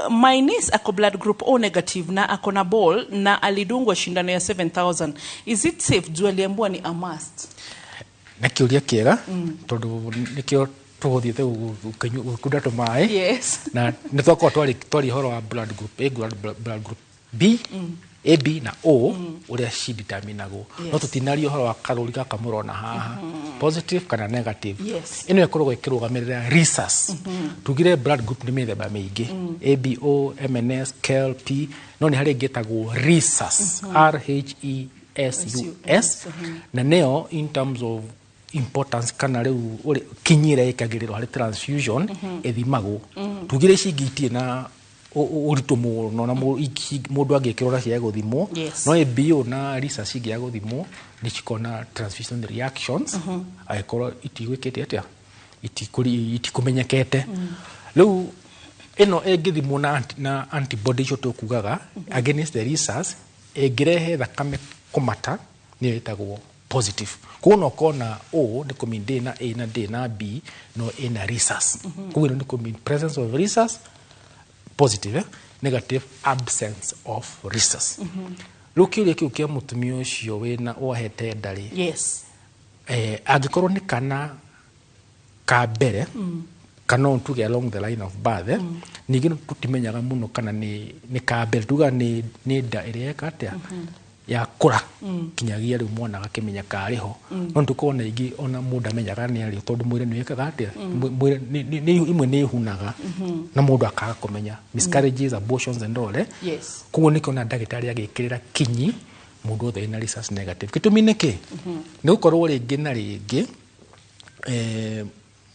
Speaker 1: my niece ako blood group O negative na ako na ball na alidungwa shindano ya 7000. Is it safe juu aliambiwa ni a must?
Speaker 2: Na kĩũria kĩega, tondũ nĩkĩo tũgũthiĩte gũkunda tũmaĩ. Na nĩ twakorwo twaria ũhoro wa blood group A, blood group B, A, B na O, ũrĩa cideterminagwo. No tũtinaria ũhoro wa karũri gaka mũrona haha, positive kana negative. Ĩno ĩkoragwo ĩkĩrũgamĩrĩra rhesus. Tugire blood group nĩ mĩthemba mĩingĩ, A, B, O, M, N, S, K, L, P, no nĩ harĩ ĩngĩ ĩtagwo rhesus, R H E S U S, na nĩyo in terms of importance kana rĩu ũrĩ kinyi ĩrĩa ĩkagĩrĩrwo harĩ transfusion ĩthimagwo. Tugire ici ingĩ itirĩ na ũritũ mũno na mũndũ angĩkĩrwo na ciage gũthimwo. No ABO na rhesus ingĩaga gũthimwo, nĩ cikoragwo na transfusion reactions angĩkorwo itigwĩkĩte atĩa, itikũmenyekete. Rĩu ĩno ĩngĩthimwo na antibody icio tũkugaga against the rhesus, ĩngĩrehe thakame kũmata, nĩyo ĩtagwo positive. Koguo no ũkorwo na O nĩ kũmean ndĩ na A na ndĩ na B, no ĩna rhesus. Koguo ĩno nĩ kũmean presence of rhesus positive, negative absence of rhesus. Rĩu kĩũria kĩu kĩa mũtumia ũcio wĩna wohete nda rĩ, angĩkorwo nĩ kana ka mbere, kana no tuge along the line of birth, ningĩ tũtimenyaga mũno kana nĩ ka mbere, tuga nĩ nda ĩrĩa eka atĩa yakũra kinyagia rĩu mwana agakĩmenya karĩ ho. No nĩtũkorwo na ingĩ ona mũndũ amenyaga nĩ arĩ, tondũ mwĩrĩ nĩ wĩkaga atĩa, mwĩrĩ imwe nĩ ihunaga na mũndũ akaga kũmenya, miscarriages, abortions and all. Koguo nĩkĩo na ndagĩtarĩ agĩkĩrĩra kinyi mũndũ wothe wĩna rhesus negative. Gĩtũmi nĩ kĩ? Nĩ gũkorwo rĩngĩ na rĩngĩ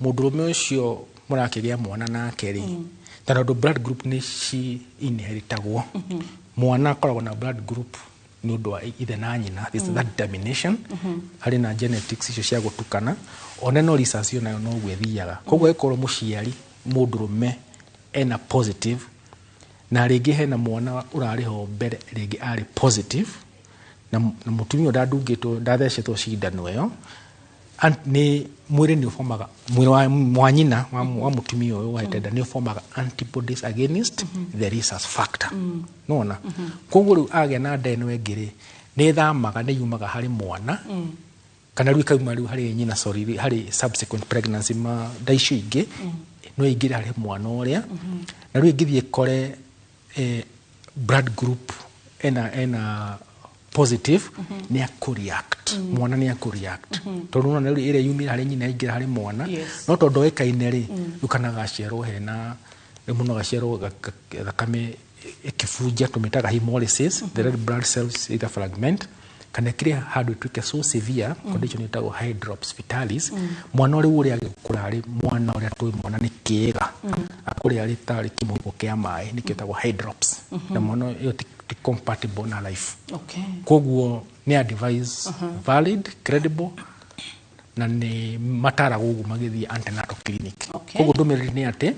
Speaker 2: mũndũrũme ũcio mũrakĩgĩa mwana nake rĩ, tondũ blood group nĩ ci inheritagwo, mwana akoragwo na blood group nĩ ũndũ wa ithe na nyina. This is that determination harĩ na genetics icio cia gũtukana, one no rhesus yo nayo noguo ĩthiaga. Koguo ĩkorwo mũciari mũndũrũme ena positive na rĩngĩ hena mwana ũrarĩ ho mbere rĩngĩ arĩ positive, na mũtumia ũyũ ndandungĩtwo, ndathecetwo cindano ĩyo, nĩ mwĩrĩ nĩ ũbomaga, mwĩrĩ wa nyina wa mũtumia ũyũ wahete nda nĩ ũbomaga antibodies against the rhesus factor. Nona koguo rĩu agĩa na nda ĩno ĩngĩ rĩ, nĩ ĩthamaga, nĩ yumaga harĩ mwana kana rĩu ĩkauma rĩu harĩ nyina, sorry, harĩ subsequent pregnancy ma nda icio ingĩ, no ĩingĩre harĩ mwana ũrĩa, na rĩu ĩngĩthiĩ ĩkore Blood group ena positive nĩ akũreact, mwana nĩ akũreact, tondũ nona rĩu ĩrĩa yumire harĩ nyina yaingĩra harĩ mwana. No tondũ oĩkaine rĩ, rĩu kana gaciarwo hena rĩu mũno gaciarwo thakame ĩkĩbunja, tũmĩtaga hemolysis, the red blood cells either fragment kana ĩkĩrĩ handũ ĩtuĩke so severe condition ĩtagwo hydrops fetalis. Mwana rĩu ũrĩa agĩkũra rĩ, mwana ũrĩa tũĩ mwana nĩ kĩĩga, akũrĩa arĩ tarĩ kĩmũhuko kĩa maĩ, nĩkĩo ĩtagwo hydrops, na mwana ĩyo ti compatible na life. Koguo nĩ advice valid, credible, na nĩ mataragwo ũguo magĩthiĩ antenatal clinic. Koguo ndũmĩrĩri nĩ atĩ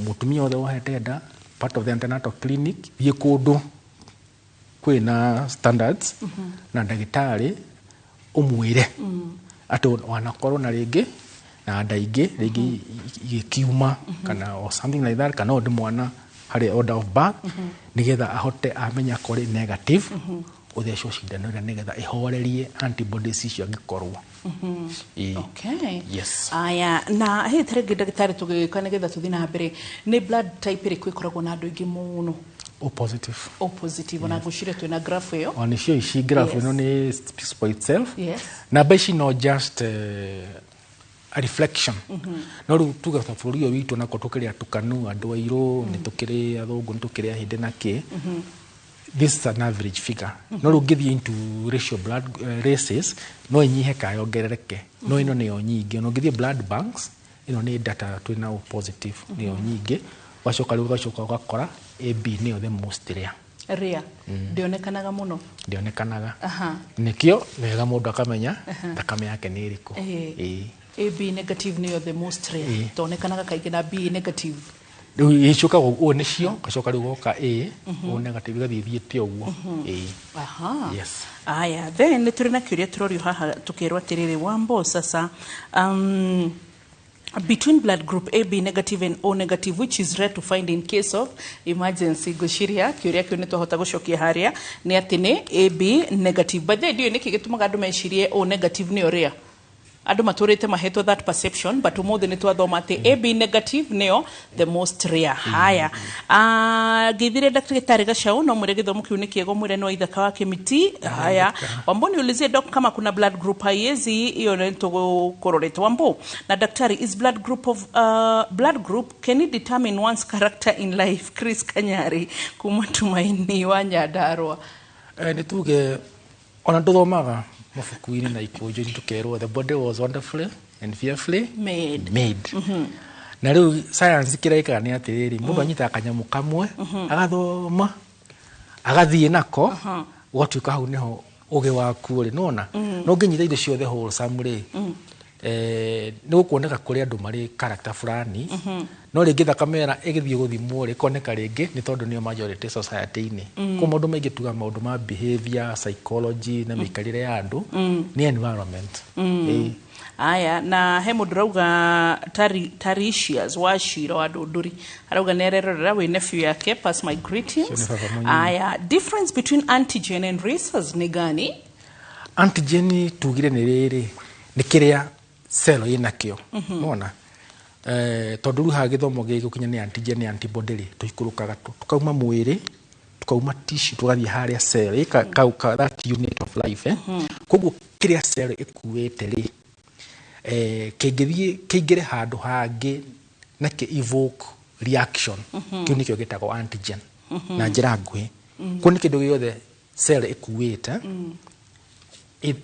Speaker 2: mũtumia wothe wohete nda, part of the antenatal clinic, thiĩ kũndũ kwĩna standards na ndagĩtarĩ, ũmwĩre atĩ wanakorwo na rĩngĩ na nda ingĩ rĩngĩ igĩkiuma kana or something like that, kana ũyũ nĩ mwana harĩ order of birth, nĩgetha ahote amenya akorwo negative, ũthecwo cindano ĩrĩa nĩgetha ĩhorerie antibodies icio angĩkorwo. Ĩĩ. Yes.
Speaker 1: Aya, na hĩ tarĩngĩ ndagĩtarĩ, tũgĩka nĩgetha tũthiĩ na mbere, nĩ blood type ĩrĩkũ ĩkoragwo na andũ aingĩ mũno?
Speaker 2: O positive.
Speaker 1: O positive. Ona ngwĩciria twĩna graph ĩyo.
Speaker 2: O nĩcio ici, graph ĩno nĩ speaks for itself. Namba ici no just a reflection, no rĩu tuge ta bũrũri ũyũ witũ nako tũkĩrĩ atukanu, andũ airũ nĩ tũkĩrĩ, athũngũ nĩ tũkĩrĩ, ahĩndĩ na kĩ. This is an average figure, no rĩu ũngĩthiĩ into racial blood races no ĩnyihe kana yongerereke, no ĩno nĩyo nyingĩ. Ona ũngĩthiĩ blood banks, ĩno nĩ data twĩna O positive nĩyo nyingĩ, ũgacoka rĩu ũgacoka ũgakora AB nĩyo the most rare.
Speaker 1: Rĩa ndĩonekanaga mũno.
Speaker 2: Ndĩonekanaga. Nĩkĩo wega mũndũ akamenya thakame yake nĩ ĩrĩkũ. Ĩĩ.
Speaker 1: AB negative nĩyo the most rare. Tonekanaga kaingĩ na B negative.
Speaker 2: Rĩu ĩcokaga ũguo nĩcio, ũgacoka rĩu ũgoka A, O negative, ĩgathiĩ ĩthiĩte ũguo. Ĩĩ. Yes.
Speaker 1: Aya, then nĩ tũrĩ na kĩũria tũrorio haha tũkerwo atĩrĩrĩ, Wambo, sasa between blood group AB negative and O negative, which is rare to find in case of emergency? Ngwĩciria kĩũria kĩu nĩ twahota gũcokia harĩa, nĩ atĩ nĩ AB negative. By the way, ndiũĩ nĩkĩ gĩtũmaga andũ mecirie O negative nĩyo rare. Andũ matũrĩte mahetwo that perception, but ũmũthĩ nĩ twathoma atĩ AB negative nĩyo the most rare. Haya, ngĩthire ndagĩtarĩ Gacau, no mwĩre gĩthomo kĩu nĩ kĩega, mwĩre no ithaka wa kĩmiti. Haya, Wambo, niulizie doc kama kuna blood group haiwezi. Hiyo nĩ tũgũkũrorete, Wambo. Na daktari, is blood group of blood group, can it determine one's character in life? Chris Kanyari kuma Tumaini wa Nyandarua.
Speaker 2: Nĩ tuge ona tũthomaga mabuku-inĩ na ikũnjo-inĩ, tũkerwo the body was wonderfully and fearfully
Speaker 1: made.
Speaker 2: Made. Na rĩu science kĩrĩa ĩkaga nĩ atĩrĩrĩ, mũndũ anyitaga kanyamũ kamwe, agathoma, agathiĩ nako, ũgatuĩka hau nĩho ũgĩ waku rĩ nona. No ũngĩnyita indo ciothe wholesome rĩ, nĩ gũkuoneka kũrĩ andũ marĩ character fulani, no rĩngĩ thakame ĩra ĩgĩthiĩ gũthimwo rĩ, ĩkoneka rĩngĩ nĩ tondũ nĩyo majority society-inĩ. Koguo maũndũ maingĩ tuga maũndũ ma behavior, psychology na mĩikarĩre ya andũ nĩ environment. Ĩĩ.
Speaker 1: Aya, na he mũndũ rauga Tarisius wa Cira wa Ndũndũri, arauga nĩ arerorera wĩ nephew yake, pass my greetings.
Speaker 2: Ũcio nĩ baba mũnini.
Speaker 1: Aya, difference between antigen and rhesus nĩ gani?
Speaker 2: Antigen tugire nĩ rĩrĩ, nĩ kĩrĩa cell ĩnakĩo. Nona tondũ rĩu haha gĩthomo gĩgũkinya nĩ antigen nĩ antibody rĩ, tũikũrũkaga tukauma mwĩrĩ, tukauma tissue, tũgathiĩ harĩa cell ĩ ka, that unit of life. Koguo kĩrĩa cell ĩkuĩte rĩ, kĩngĩthiĩ kĩingĩre handũ hangĩ na kĩ evoke reaction, kĩu nĩkĩo gĩtagwo antigen na njĩra nguhĩ. Kũu nĩ kĩndũ gĩothe cell ĩkuĩte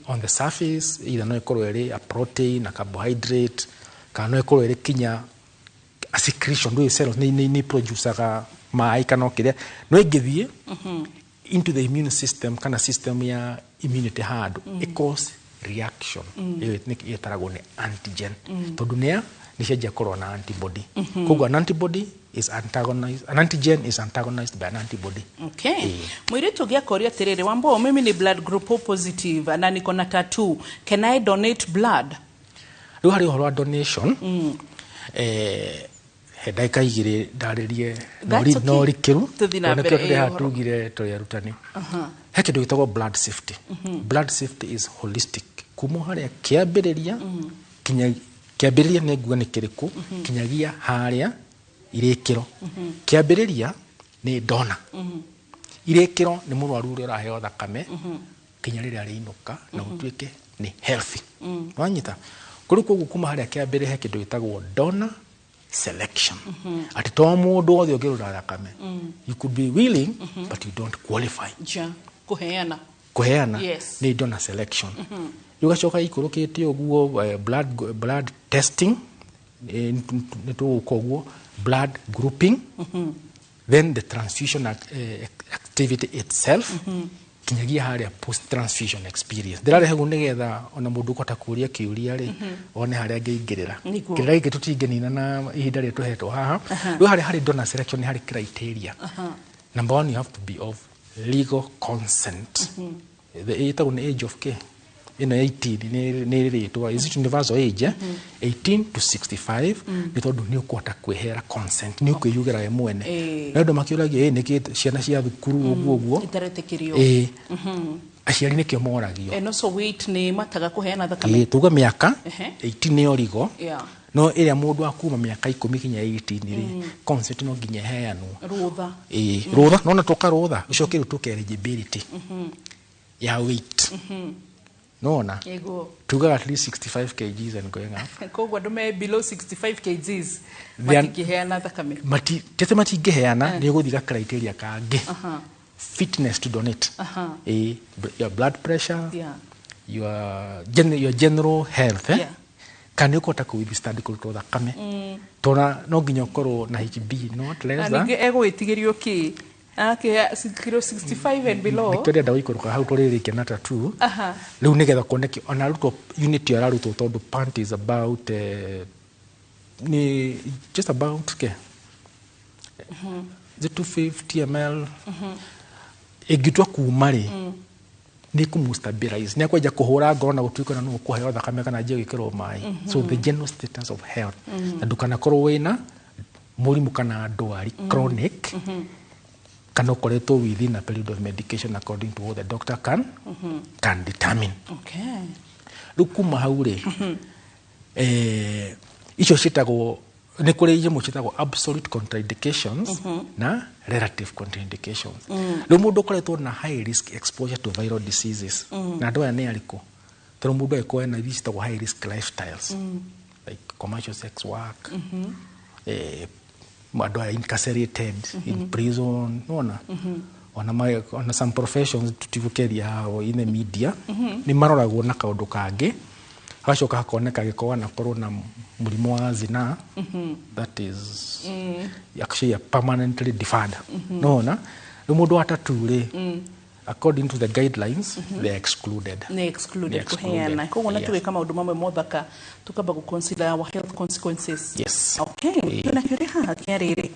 Speaker 2: on the surface, either no ĩkorwo ĩrĩ a protein, a carbohydrate, kana no ĩkorwo ĩrĩ kinya a secretion. Ndũĩ cells nĩ producaga maĩ kana o kĩrĩa, no ĩngĩthiĩ into the immune system kana system ya immunity handũ, ĩ cause reaction, ĩyo ĩtaragwo nĩ antigen, tondũ nĩ nĩ cianjia kũrũa na antibody. Koguo an antibody is antagonized, an antigen is antagonized by an antibody.
Speaker 1: Okay. Mũirĩtu ũngĩ akoria atĩrĩrĩ, Wambo, mimi ni blood group O positive na niko na tattoo. Can I donate blood?
Speaker 2: Rĩu harĩ ũhoro wa donation, he ndagĩka 2 ndarĩrie.
Speaker 1: That's okay.
Speaker 2: No rikĩru.
Speaker 1: Tũthiĩ na
Speaker 2: Tondũ
Speaker 1: mbere,
Speaker 2: nĩkĩo tũrĩ haha
Speaker 1: ũhoro.
Speaker 2: tugire tũrĩ arutani. He kĩndũ gĩtagwo blood safety. Blood safety is holistic, kuma o harĩa kĩambĩrĩria kinya kĩambĩrĩria, nĩ nguga nĩ kĩrĩkũ, kinyagia harĩa irĩkĩro. Kĩambĩrĩria nĩ donor. Irĩkĩro nĩ mũrwaru ũrĩa ũraheo thakame kinya rĩrĩa arĩinũka na ũtuĩke nĩ healthy. Wanyita kũrĩ koguo kuma harĩa kĩambere he kĩndũ gĩtagwo donor selection, atĩ to mũndũ wothe ũngĩrũra thakame. You could be willing, but you don't qualify.
Speaker 1: Ja kũheana.
Speaker 2: Kũheana. Nĩ donor selection. Rĩu gacoka ikũrũkĩte ũguo, blood testing, nĩ tũgũka ũguo blood grouping, then the transfusion activity itself, kinyagia harĩa post transfusion experience. Ndĩrarehe guo nĩgetha ona mũndũ ũkũhota kũria kĩũria rĩ, one harĩa angĩingĩrĩra. Kĩrĩa gĩkĩ tũtingĩnina na ihinda rĩrĩa tũhetwo haha. Rĩu harĩa harĩ donor selection nĩ harĩ criteria. Number one, you have to be of legal consent. The ĩtagwo nĩ age of k ĩno ya 18, nĩ rĩtwa, is it universal age, eh? 18 to 65, nĩ tondũ nĩ ũkũhota kwĩhera consent, nĩ ũkwĩyugĩra we mwene. Na andũ makĩũragia, "Ĩ nĩkĩ ciana cia thukuru ũguo ũguo
Speaker 1: itaretĩkĩrio?"
Speaker 2: Ĩ, aciari nĩkĩo moragio.
Speaker 1: And also weight nĩ mataga kũheana thakame.
Speaker 2: Ĩ, tuge mĩaka 18 nĩyo rigo, no ĩrĩa mũndũ akuma mĩaka 10 kinya 18 rĩ, consent no nginya ĩheanwo.
Speaker 1: Rũtha.
Speaker 2: Ĩ, rũtha nona tũka rũtha, ũcoke rĩu tũke eligibility ya weight, nona tugaga at least 65 kgs and going up.
Speaker 1: Koguo andũ me below 65 kgs matingĩheana thakame?
Speaker 2: Mati tete matingĩheana, nĩ ũgũthiĩ ga criteria kangĩ, fitness to donate. Ĩ, your blood pressure, your general health, eh? Kana nĩ ũkũhota kũ withstand kũrutwo thakame, tona no nginya ũkorwo na HB not
Speaker 1: Na
Speaker 2: less than
Speaker 1: ningĩ egũgĩtigĩrio kĩ akĩhea kilo 65 and below?
Speaker 2: Tũrenda gũikũrũka hau tũrĩrĩkia na tattoo. Rĩu nĩgetha kuoneke ona arutwo unit ĩyo ararutwo, tondũ pant is about, nĩ just about ke is it 250 ml ĩngĩtua kuma rĩ, nĩ kũmũ-stabilize, nĩ akwenja kũhũra ngoro na gũtuĩka na nũ ũkũheo thakame kana anjie gwĩkĩrwo maĩ. So the general status of health, na ndũkanakorwo wĩna mũrimũ kana ndwari chronic, kana ũkoretwo within a period of medication according to what the doctor can determine. Rĩu kuma hau rĩ, icio ciĩtagwo, nĩ kũrĩ imwe ciĩtagwo absolute contraindications na relative contraindications. Rĩu mũndũ ũkoretwo na high risk exposure to viral diseases, na andũ aya nĩ arĩkũ? Tondũ mũndũ angĩkorwo ena ici ciĩtagwo high risk lifestyles, like commercial sex work, andũ aya incarcerated in prison, nona ona some professions tutigũkeria hao in the media, nĩ maroragwo na kaũndũ kangĩ. Hagacoka hakoneka gĩkorwo anakorwo na mũrimũ wa zina, that is actually a permanently deferred, nona rĩu mũndũ wa tattoo rĩ, according to the guidelines, they are excluded.
Speaker 1: Nĩ excluded.
Speaker 2: Nĩ excluded.
Speaker 1: Kũheana koguo na tũgĩka maũndũ mamwe mothaka, tukamba gũ-consider our health consequences.
Speaker 2: Yes.
Speaker 1: Okay, twĩna kĩũria haha kĩa rĩrĩ.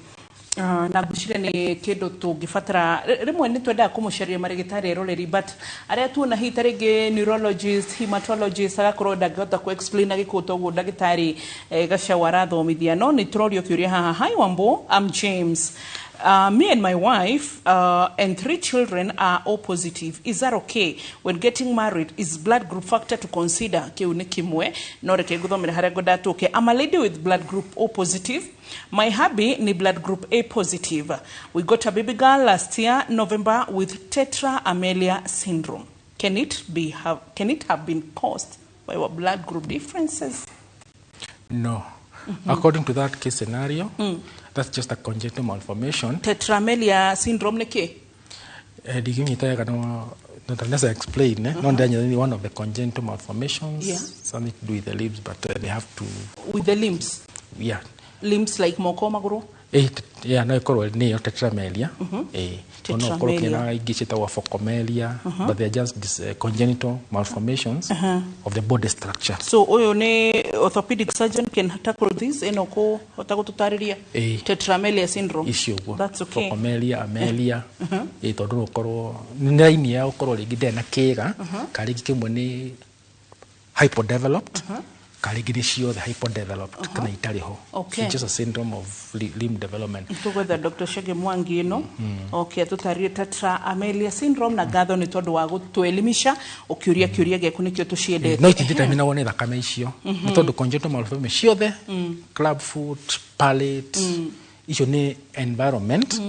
Speaker 1: Ah, na ngwĩciria nĩ kĩndũ tũngĩbatara. Rĩmwe nĩ twendaga kũmũcaria marĩgĩtarĩ eroreri, but arĩa tuona hihi ta rĩngĩ neurologist, hematologist, agakorwo ndangĩhota kũ explain agĩkũ toguo ndagĩtarĩ Gachau arathomithia. No nĩ tũrorio kĩũria haha: "Hi Wambo, I'm James. Me and my wife and three children are O positive. Is that okay? When getting married, is blood group factor to consider?" Kĩu nĩ kĩmwe. No reke ngũthomere harĩa ngwenda tũke. "I'm a lady with blood group O positive. My hubby ni blood group A positive. We got a baby girl last year, November, with tetra amelia syndrome. Can it have been caused by our blood group differences?"
Speaker 2: No. According to that case scenario, that's just a congenital malformation.
Speaker 1: Tetra-amelia syndrome nĩ kĩ?
Speaker 2: Ndingĩnyita wega, no not unless I explain, eh? No, ndanya one of the congenital malformations, something to do with the limbs, but they have to
Speaker 1: With the limbs?
Speaker 2: Yeah.
Speaker 1: Limbs like moko, magũrũ?
Speaker 2: Yeah, no ĩkorwo nĩyo tetramelia. No ũkorwo
Speaker 1: Tetramelia.
Speaker 2: kĩna ingĩ ciĩtagwo phocomelia, but they are just congenital malformations of the body structure.
Speaker 1: So ũyũ nĩ orthopedic surgeon can tackle this, ĩno kũhota gũtũtarĩria tetra-amelia syndrome.
Speaker 2: Icio ũguo.
Speaker 1: That's okay.
Speaker 2: Phocomelia, amelia, tondũ no ũkorwo nĩ raini ya ũkorwo rĩngĩ ndĩrĩ na kĩga, ka rĩngĩ kĩmwe nĩ hypodeveloped, ka rĩngĩ nĩ ciothe hypodeveloped kana itarĩ ho. It's just a syndrome of limb development.
Speaker 1: Tũgwetha Dr. Shege Mwangi ĩno, okay, atũtarĩrie tetra-amelia syndrome. Na ngatho nĩ tondũ wa gũtũelimisha ũkĩũria kĩũria gĩaku, nĩkĩo tũciendete.
Speaker 2: No itideterminagwo nĩ thakame icio, nĩ tondũ congenital malformation ciothe, club foot, palate, Icio nĩ environment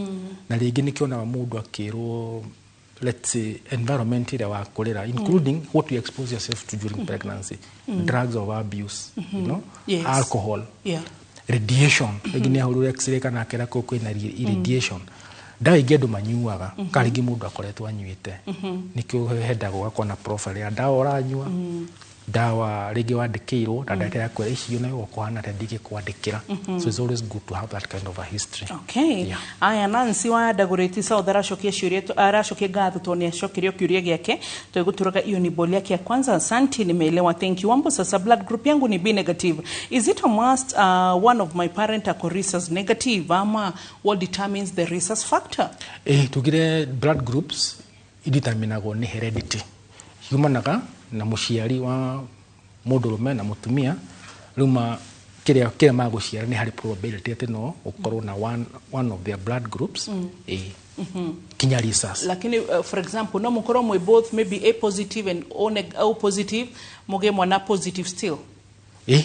Speaker 2: na rĩngĩ nĩkĩonaga mũndũ akĩrwo, let's say, environment ĩrĩa wakũrĩra, including what you expose yourself to during pregnancy, drugs of abuse, you know, alcohol, radiation. Rĩngĩ nĩ ahũrwo x-ray kana akera kũu kwĩna irradiation, ndawa ingĩ andũ manyuaga, kana rĩngĩ mũndũ akoretwo anyuĩte. Nĩkĩo hendaga ũgakorwo na profile ya ndawa ũranyua, ndawa rĩngĩ wandĩkĩirwo na ndagĩtarĩ akwĩra icio nayo ũkũhana atĩa ndingĩkwandĩkĩra. So it's always good to have that kind of a history.
Speaker 1: Okay. Aya, Nancy wa Dagoretti South aracokia ciũria, aracokia ngatho tondũ nĩ acokerio kĩũria gĩake. Twĩgũtũraga hiyo ni boli yake ya kwanza. Asante, nimeelewa, thank you. Wambo, sasa blood group yangu ni B negative. Is it a must one of my parent ako rhesus negative, ama what determines the rhesus factor?
Speaker 2: Tugire blood groups ideterminagwo nĩ heredity, yumanaga na mũciari wa mũndũrũme na mũtumia. Rĩu ma kĩrĩa magũciara nĩ harĩ probability atĩ no ũkorwo na one of their blood groups, kinya rhesus.
Speaker 1: Lakini for example, no mũkorwo mwĩ both maybe A positive and O positive, mũgĩe mwana positive still?
Speaker 2: Eh.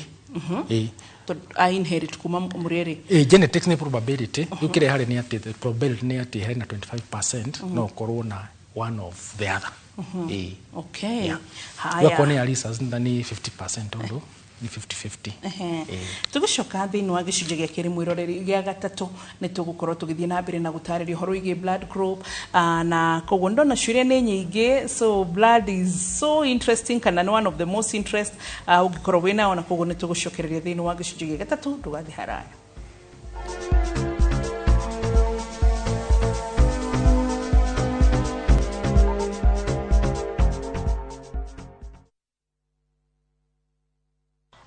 Speaker 2: Eh.
Speaker 1: Tondũ a inherit kuma mũrĩ erĩ.
Speaker 2: Genetics nĩ probability. Rĩu kĩrĩa harĩ nĩ atĩ the probability nĩ atĩ hena 25% no ũkorwo na one of the other.
Speaker 1: Okay.
Speaker 2: Haya. Wakorwo nĩ ya rhesus na nĩ 50%, tondũ nĩ 50-50.
Speaker 1: Tũgĩcoka thĩinĩ wa gĩcunjĩ gĩa kerĩ, mwĩroreri, gĩa gatatũ, nĩ tũgũkorwo tũgĩthiĩ na mbere na gũtarĩria ũhoro wĩgiĩ blood group, na koguo ndona ciũria nĩ nyingĩ. So blood is so interesting, kana nĩ one of the most interest ũngĩkorwo wĩnayo, na koguo nĩ tũgũcokereria thĩinĩ wa gĩcunjĩ gĩa gatatũ. Ndũgathiĩ haraya.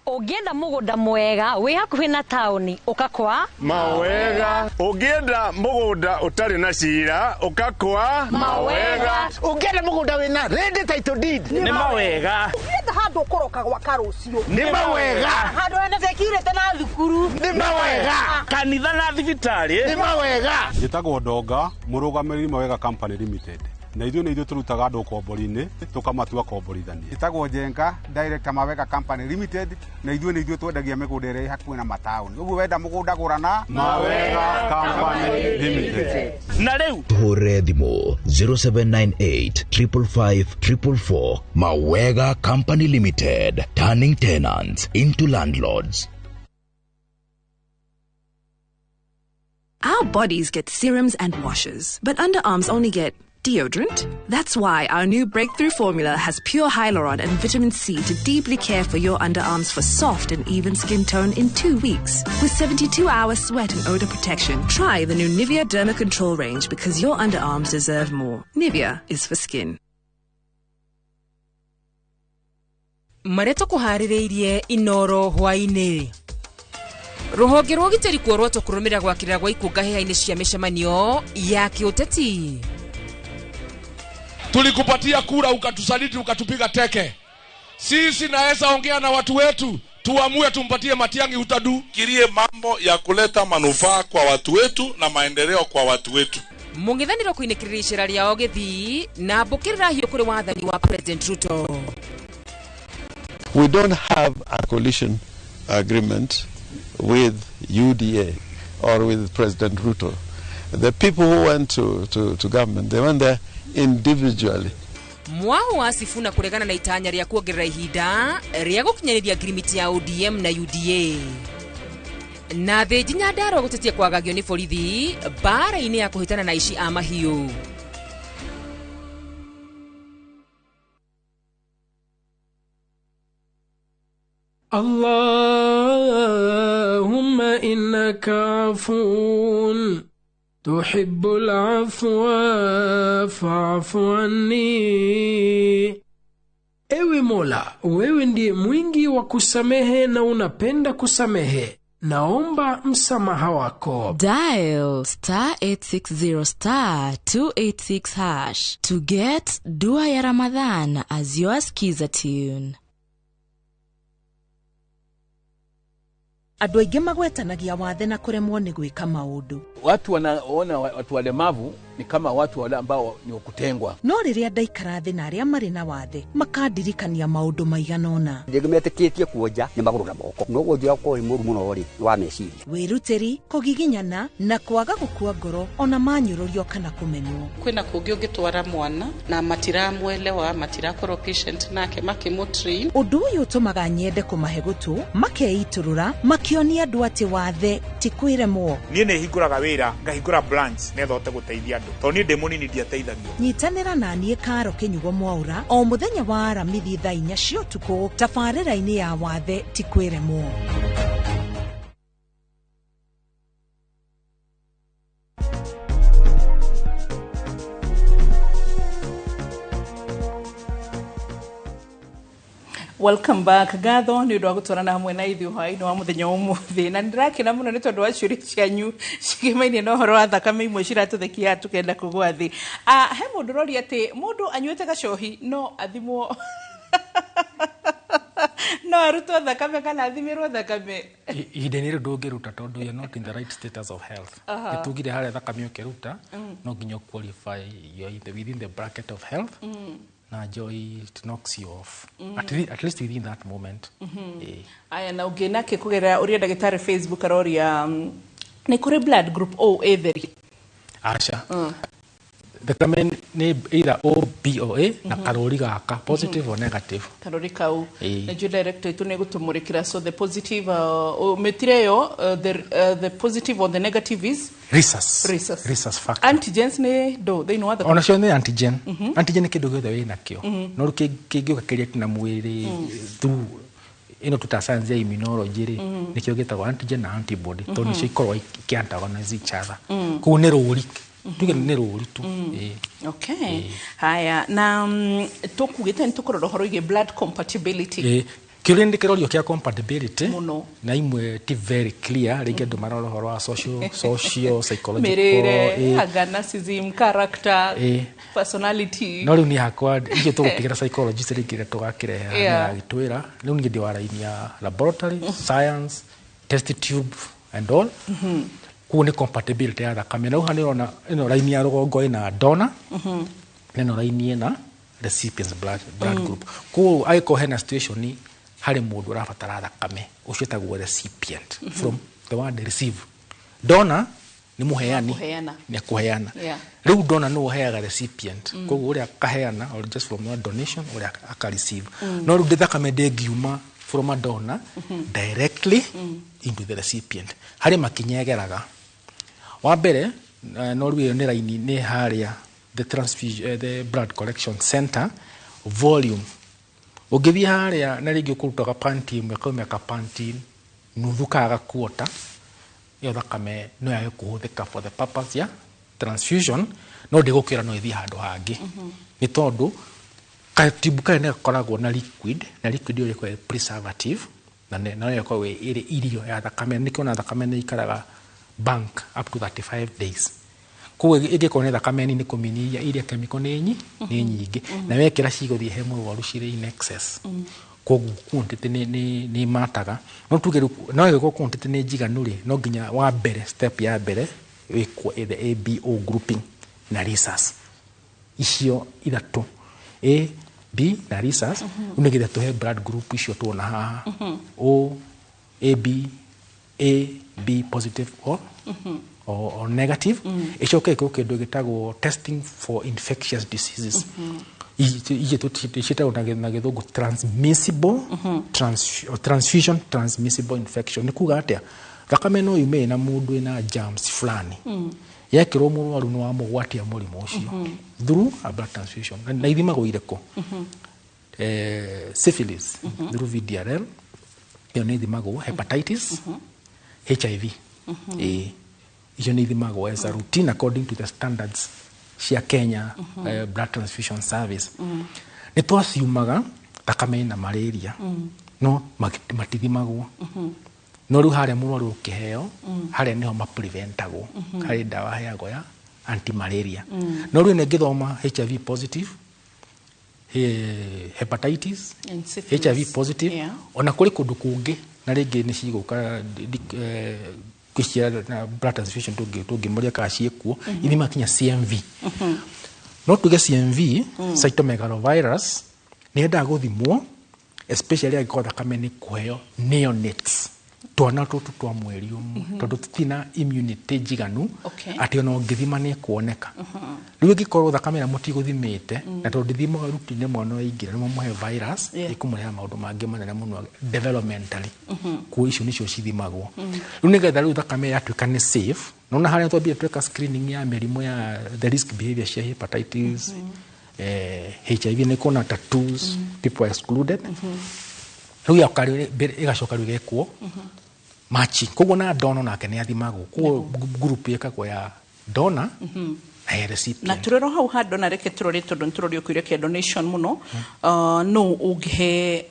Speaker 4: Ũngĩenda mũgũnda mwega wĩ hakuhĩ na taũni, ũka kwa
Speaker 14: Mawega. Ũngĩenda mũgũnda ũtarĩ na cira, ũkakwa
Speaker 4: Mawega.
Speaker 12: Ũngĩenda mũgũnda wĩna ready title deed,
Speaker 14: Nĩ mawega.
Speaker 11: Ũngĩenda handũ ũkũroka gwaka rũciũ,
Speaker 14: Nĩ mawega.
Speaker 11: Handũ hena security na thukuru,
Speaker 14: Nĩ mawega. Kanitha na thibitarĩ, nĩ mawega.
Speaker 15: Njĩtagwo Ndonga, mũrũgamĩrĩri Mawega Company Limited, na ithuĩ nĩ ithuĩ tũrutaga andũ ũkombori-inĩ tũkamatua komborithania.
Speaker 16: Njĩtagwo Njenga, director Mawega Company Limited, na ithuĩ nĩ ithuĩ twendagia mĩgũnda ĩrĩa ĩ hakuhĩ na mataũni. Ũguo wenda mũgũnda, gũrana
Speaker 15: Mawega Company Limited.
Speaker 14: Na rĩu
Speaker 17: Tũhũrĩre thimũ 0798 555 444. Mawega Company Limited, turning tenants into landlords.
Speaker 18: Our bodies get serums and washes, but underarms only get deodorant. That's why our new breakthrough formula has pure hyaluron and vitamin C to deeply care for your underarms for soft and even skin tone in 2 weeks. With 72-hour sweat and odor protection, try the new Nivea Derma Control range because your underarms deserve more. Nivea is for skin.
Speaker 19: Marĩa tũkũharĩrĩirie Inoro hwaĩ-inĩ: rũhonge rwa ũgitĩri kuorotwo kũrũmĩrĩra gwakĩrĩra gwa ikũnga hĩa-inĩ cia mĩcemanio ya kĩũteti.
Speaker 13: Tulikupatia kura ukatusaliti, ukatupiga teke. Sisi naweza ongea na watu wetu tuamue tumpatie Matiang'i, utadu.
Speaker 20: Fikirie mambo ya kuleta manufaa kwa watu wetu na maendeleo kwa watu wetu.
Speaker 19: Mũng'ethanĩro kũinĩkĩrĩria icera rĩao gĩthii na mbũkĩrĩra hiũ kũrĩ wathani wa President Ruto.
Speaker 21: We don't have a coalition agreement with UDA or with President Ruto. The people who went to government, they went there individually.
Speaker 19: Mwahu wa Sifuna kũregana na itanya rĩa kuongerera ihinda rĩa gũkinyanĩria ngirimiti ya ODM na UDA, na thĩnji Nyandarua gũtetia kwagagio nĩ borithi mbara-inĩ ya kũhĩtana na aici a mahiũ.
Speaker 22: اللهم إنك عفو تحب العفو فاعف عني. Ewe Mola, wewe ndiye mwingi wa kusamehe na unapenda kusamehe. Naomba msamaha wako.
Speaker 23: Dial *860*286# to get Dua ya Ramadhan as your skiza tune.
Speaker 24: Andũ aingĩ magwetanagia wathe na kũremwo nĩ gwĩka maũndũ.
Speaker 25: Watu wanaona watu walemavu
Speaker 6: Ni kama watu wale ambao ni wakutengwa.
Speaker 7: No rĩrĩa ndaikara thĩ na arĩa marĩ na wathe makandirikania maũndũ maigana ũna.
Speaker 8: Rĩngĩ metĩkĩtie kuonja nĩ magũrũ na moko, no wonjia ũkorwo wĩ mũru mũno rĩ wa meciria.
Speaker 7: Wĩrutĩri, kũgiginyana na kwaga gũkua ngoro ona manyũrũrio kana kũmenwo.
Speaker 1: Kwĩna kũngĩ ũngĩtwara mwana na matiramwelewa, matirakorwo patient nake makĩmũtrain.
Speaker 7: Ũndũ ũyũ ũtũmaga nyende kũmahe gũtũ, makeitũrũra, makĩonia andũ atĩ wathe ti kwĩremwo.
Speaker 24: Niĩ nĩ hingũraga wĩra, ngahingũra branch nĩgetha hote gũteithia andũ, tondũ niĩ ndĩ mũnini ndiateithagio.
Speaker 7: Nyitanĩra na niĩ Karo Kĩnyugo Mwaura o mũthenya wa Aramithi thaa 4 cia ũtukũ tabarĩra-inĩ ya wathe ti kwĩremwo.
Speaker 1: Welcome back. Ngatho nĩ ũndũ wa gũtwarana hamwe na ithuĩ hwaĩ-inĩ wa mũthenya wa ũmũthĩ, na nĩndĩrakena mũno nĩ tondũ wa ciũria cianyu cigĩmainie na ũhoro wa thakame imwe ciratũthekia tũkenda kũgwa thĩ. He mũndũ ũroria atĩ mũndũ anyuĩte gacohi no athimwo no arutwo thakame kana athimirwo thakame?
Speaker 2: Ihinda-inĩ rĩu ndũngĩruta tondũ you're not in the right status of health. Nĩ tugire harĩa thakame ũkĩruta no nginya qualify you're within the bracket of health. Na joy it knocks you off. At least within that moment.
Speaker 1: Aya, na ũngĩ nake kũgerera ũrĩa ndagĩtarĩ Facebook aroria, nĩ kũrĩ blood group O ĩtheri?
Speaker 2: Aca. Thakame nĩ either O, B or A na karũri gaka positive or negative.
Speaker 1: Karũri kau. Na njũ director itũ nĩ gũtũmũrĩkĩra, so the positive mĩtire ĩyo, the positive or the negative is
Speaker 2: Rhesus.
Speaker 1: Rhesus.
Speaker 2: Rhesus factor.
Speaker 1: Antigens nĩ ndũ thĩinĩ wa thakame?
Speaker 2: Onacio nĩ antigen. Antigen nĩ kĩndũ gĩothe wĩ nakĩo. No rĩu kĩngĩũka kĩrĩa na mwĩrĩ through ĩno tuta science ya immunology rĩ, nĩkĩo gĩtagwo antigen na antibody, tondũ nĩcio ikoragwo ikĩ-antagonize each other. Koguo nĩ rũri. Tuge nĩ rũri tu.
Speaker 1: Okay. Haya, na tũkugĩte nĩ tũkũrora ũhoro wĩgiĩ blood compatibility.
Speaker 2: Kĩũria nĩ kĩrorio kĩa compatibility
Speaker 1: mũno,
Speaker 2: na imwe ti very clear, rĩngĩ andũ marora ũhoro wa social psychological,
Speaker 1: mĩrĩre, anga narcissism, character, personality.
Speaker 2: No rĩu niĩ hakwa icio tũgũtigĩra psychologist rĩngĩ rĩrĩa tũgakĩrehe nĩagagĩtwĩra. Rĩu niĩ ndĩ wa raini ya laboratory science, test tube and all. Koguo nĩ compatibility ya thakame. Na rĩu haha nĩũrona ĩno raini ya rũgongo ĩna donor, na ĩno raini ĩna recipients blood group. Koguo angĩkorwo hena situation harĩ mũndũ ũrabatara thakame, ũcio etagwo recipient, from the word receive. Donor nĩ mũheani, nĩ akũheana. Rĩu donor nĩwe ũheaga recipient, koguo ũrĩa akaheana or just from one donation ũrĩa aka receive. No rĩu thakame ndĩngiuma from a donor directly into the recipient. Harĩ makinya ĩgeraga. Wa mbere, no rĩu ĩyo nĩ raini nĩ harĩa the transfusion, the blood collection center volume. Ũngĩthiĩ harĩa na rĩngĩ ũkũruta gapanti ĩmwe kaumia kapanti nuthu kana gakuota, ĩyo thakame no yage kũhũthĩka for the purpose ya transfusion, no ndĩgũkĩra no ĩthiĩ handũ hangĩ. Nĩ tondũ gatibu karĩa nĩ gakoragwo na liquid, na liquid ĩyo ĩkoragwo ĩ preservative, na no ĩkoragwo ĩrĩ irio ya thakame. Nĩkĩo ona thakame nĩ ĩikaraga bank up to 35 days. Koguo ĩngĩkorwo nĩ thakame nini kũminiria iria chemical nĩ nyingĩ, na wekĩra cigũthiĩ he mũrwaru cirĩ in excess. Koguo quantity nĩ mataga. No tuge rĩu no ĩgĩkorwo quantity nĩ njiganu rĩ, no nginya wa mbere step ya mbere ĩkwo the ABO grouping na rhesus. Icio ithatũ A, B na rhesus, nĩgetha tũhe blood group icio tuona haha. O, A, B, A, B positive or negative. Ĩcoke ĩkwo kĩndũ gĩtagwo testing for infectious diseases. Icio ciĩtagwo na gĩthũngũ transmissible transfusion transmissible infection. Nĩ kuga atĩa? Thakame no yume na mũndũ ĩna germs fulani. Yekĩrwo mũrwaru nĩ wamũgwatia mũrimũ ũcio through a blood transfusion. Na ithimagwo irĩkũ? Syphilis through VDRL, ĩyo nĩ ithimagwo, hepatitis, HIV. Icio nĩ ithimagwo as a routine according to the standards cia Kenya Blood Transfusion Service. Nĩ twaciumaga thakame ĩna malaria, no matithimagwo. No rĩu harĩa mũrwaru ũkĩheo, harĩa nĩho mapreventagwo, harĩ ndawa heagwo ya anti-malaria. No rĩu ĩno HIV positive, hepatitis, HIV positive, ona kũrĩ kũndũ kũngĩ na rĩngĩ nĩ cigũka Ngwĩciria na blood transfusion tũngĩmũria kana ciĩkuo, ithimaga kinya CMV. No tuge CMV, cytomegalovirus, nĩ yendaga gũthimwo especially angĩkorwo thakame nĩ kũheo neonates, twana tũtũ twa mweri ũmwe, tondũ tũtirĩ na immunity njiganu atĩ ona ũngĩthima nĩ ĩkuoneka. Rĩu ĩngĩkorwo thakame ĩrĩa mũtigũthimĩte, na tondũ ndĩthimagwo routine, mwana waingĩra nĩ mwamũhe virus, ĩkũmũrehera maũndũ mangĩ manene mũno developmentally. Kuo icio nĩcio cithimagwo. Rĩu nĩgetha rĩu thakame yatuĩka nĩ safe, nona harĩa twambire tweka screening ya mĩrimũ ya the risk behavior cia hepatitis, HIV, nĩ kuona tattoos, people are excluded. Rĩu yoka rĩu ĩgacoka rĩu ĩgekwo matching. Koguo na donor nake nĩ athimagwo. Koguo group ĩkagwo ya donor na ya recipient.
Speaker 1: Na tũrĩro hau handũ na reke tũrore, tondũ nĩ tũrorio kĩũria kĩa donation mũno. No ũngĩhe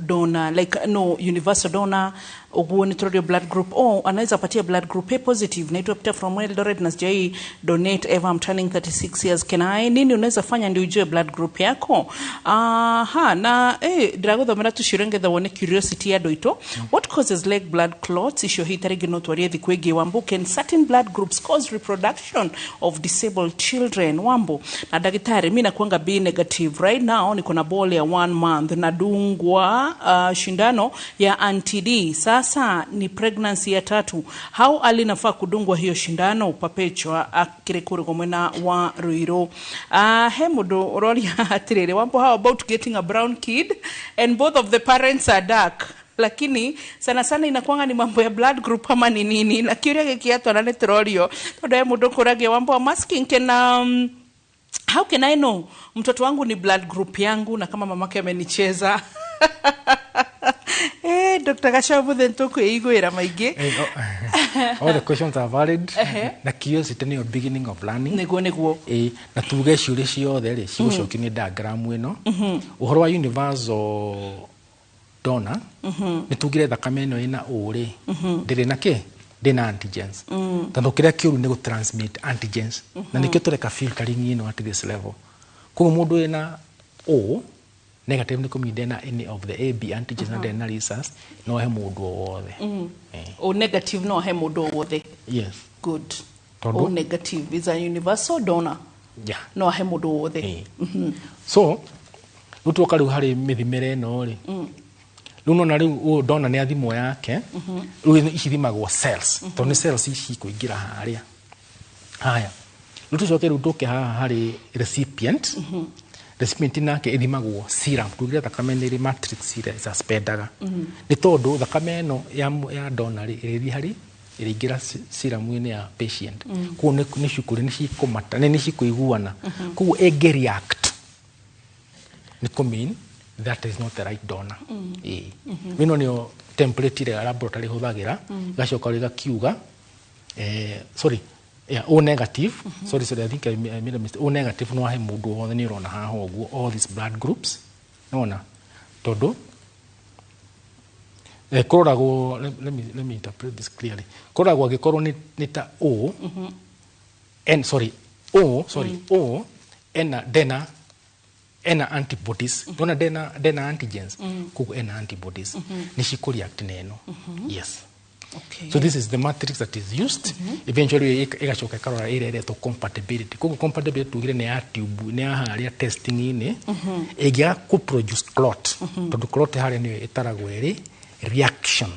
Speaker 1: donor like no universal donor ũguo nĩ tũrorio blood group o anaweza patia blood group A positive. Naitwa Peter from Eldoret na sijai donate ever. I'm turning 36 years. Can I? Nini unaweza fanya ndio ujue blood group yako? Aha, na ndĩragũthomera tũciũria ngetha wone curiosity ya andũ aitũ. What causes leg blood clots? Icio hihi tarĩngĩ no twarie thikũ ĩngĩ. Wambo, can certain blood groups cause reproduction of disabled children? Wambo na daktari, mi nakuanga B negative. Right now niko na ball ya one month, nadungwa shindano ya anti-D. Sasa ni pregnancy ya tatu. How early nafaa kudungwa hiyo shindano? Perpetua akĩrĩ kũrĩgwo mwena wa Ruiru. He mũndũ ũroria atĩrĩrĩ, Wambo, how about getting a brown kid and both of the parents are dark? Lakini sana sana inakuanga ni mambo ya blood group ama ni nini? Na kiuria gĩkĩ atwana nĩ tũrorio tondũ he mũndũ kũragia, Wambo, I'm asking, can how can I know mtoto wangu ni blood group yangu na kama mamake amenicheza? Dr. Gachau, then tũkwĩiguĩra maingĩ.
Speaker 2: Oh, all the questions are valid. Na curiosity nĩyo beginning of learning.
Speaker 1: Nĩguo.
Speaker 2: Na tuge ciũria ciothe rĩ cigũcokio nĩ diagram ĩno. Ũhoro wa universal donor, nĩ tugire thakame ĩno ĩna O rĩ, ndĩrĩ na kĩ, ndĩrĩ na antigens, tondũ kĩrĩa kĩũru nĩ gũtransmit antigens, na nĩkĩo tũreka filtering ĩno at this level. Koguo mũndũ wĩna O negative nĩ kũmean ndena any of the A B antigens na ndena rhesus, no he mũndũ o wothe.
Speaker 1: O negative no he mũndũ o wothe?
Speaker 2: Yes.
Speaker 1: Good.
Speaker 2: Tondũ
Speaker 1: O negative is a universal donor. No ahe mũndũ o wothe.
Speaker 2: So rĩu tuoka rĩu harĩ mĩthimĩre ĩno rĩ, rĩu nona rĩu ũyũ ndona nĩ athimwo yake. Rĩu ici ithimagwo cells, tondũ nĩ cells ici ikũingĩra harĩa. Haya, rĩu tũcoke rĩu tũke haha harĩ recipient. Recipient nake ĩthimagwo serum. Tugire thakame nĩ ĩrĩ matrix ĩrĩa ĩsuspendaga, nĩ tondũ thakame ĩno ya donor rĩ, ĩrĩthiĩ harĩ ĩrĩingĩra serum-inĩ ya patient. Koguo nĩ cikũrĩ nĩ cikũmata nĩ cikũiguana. Koguo ĩngĩ react nĩ kũ mean that is not the right donor. Ĩĩ. Ĩno nĩyo template ĩrĩa laboratory hũthagĩra. Ĩgacoka rĩgakiuga, sorry, yeah, O negative. Sorry, sorry, I think I made a mistake. O negative no ahe mũndũ wothe. Nĩ ũrona haha ũguo all these blood groups, nona tondũ kũroragwo, let me interpret this clearly, kũroragwo angĩkorwo nĩ ta O N, sorry, O, sorry, O ena ndena ena antibodies, ndona ndena antigens. Koguo ena antibodies nĩ cikũreact na ĩno. Yes. So this is the matrix that is used. Eventually ĩgacoka ĩkarora ĩrĩa ĩretwo compatibility. Koguo compatibility tugire nĩ ya tube, nĩ ya harĩa testing-inĩ, ĩngĩaga kũ produce clot, tondũ clot harĩa nĩyo ĩtaragwo ĩrĩ reaction,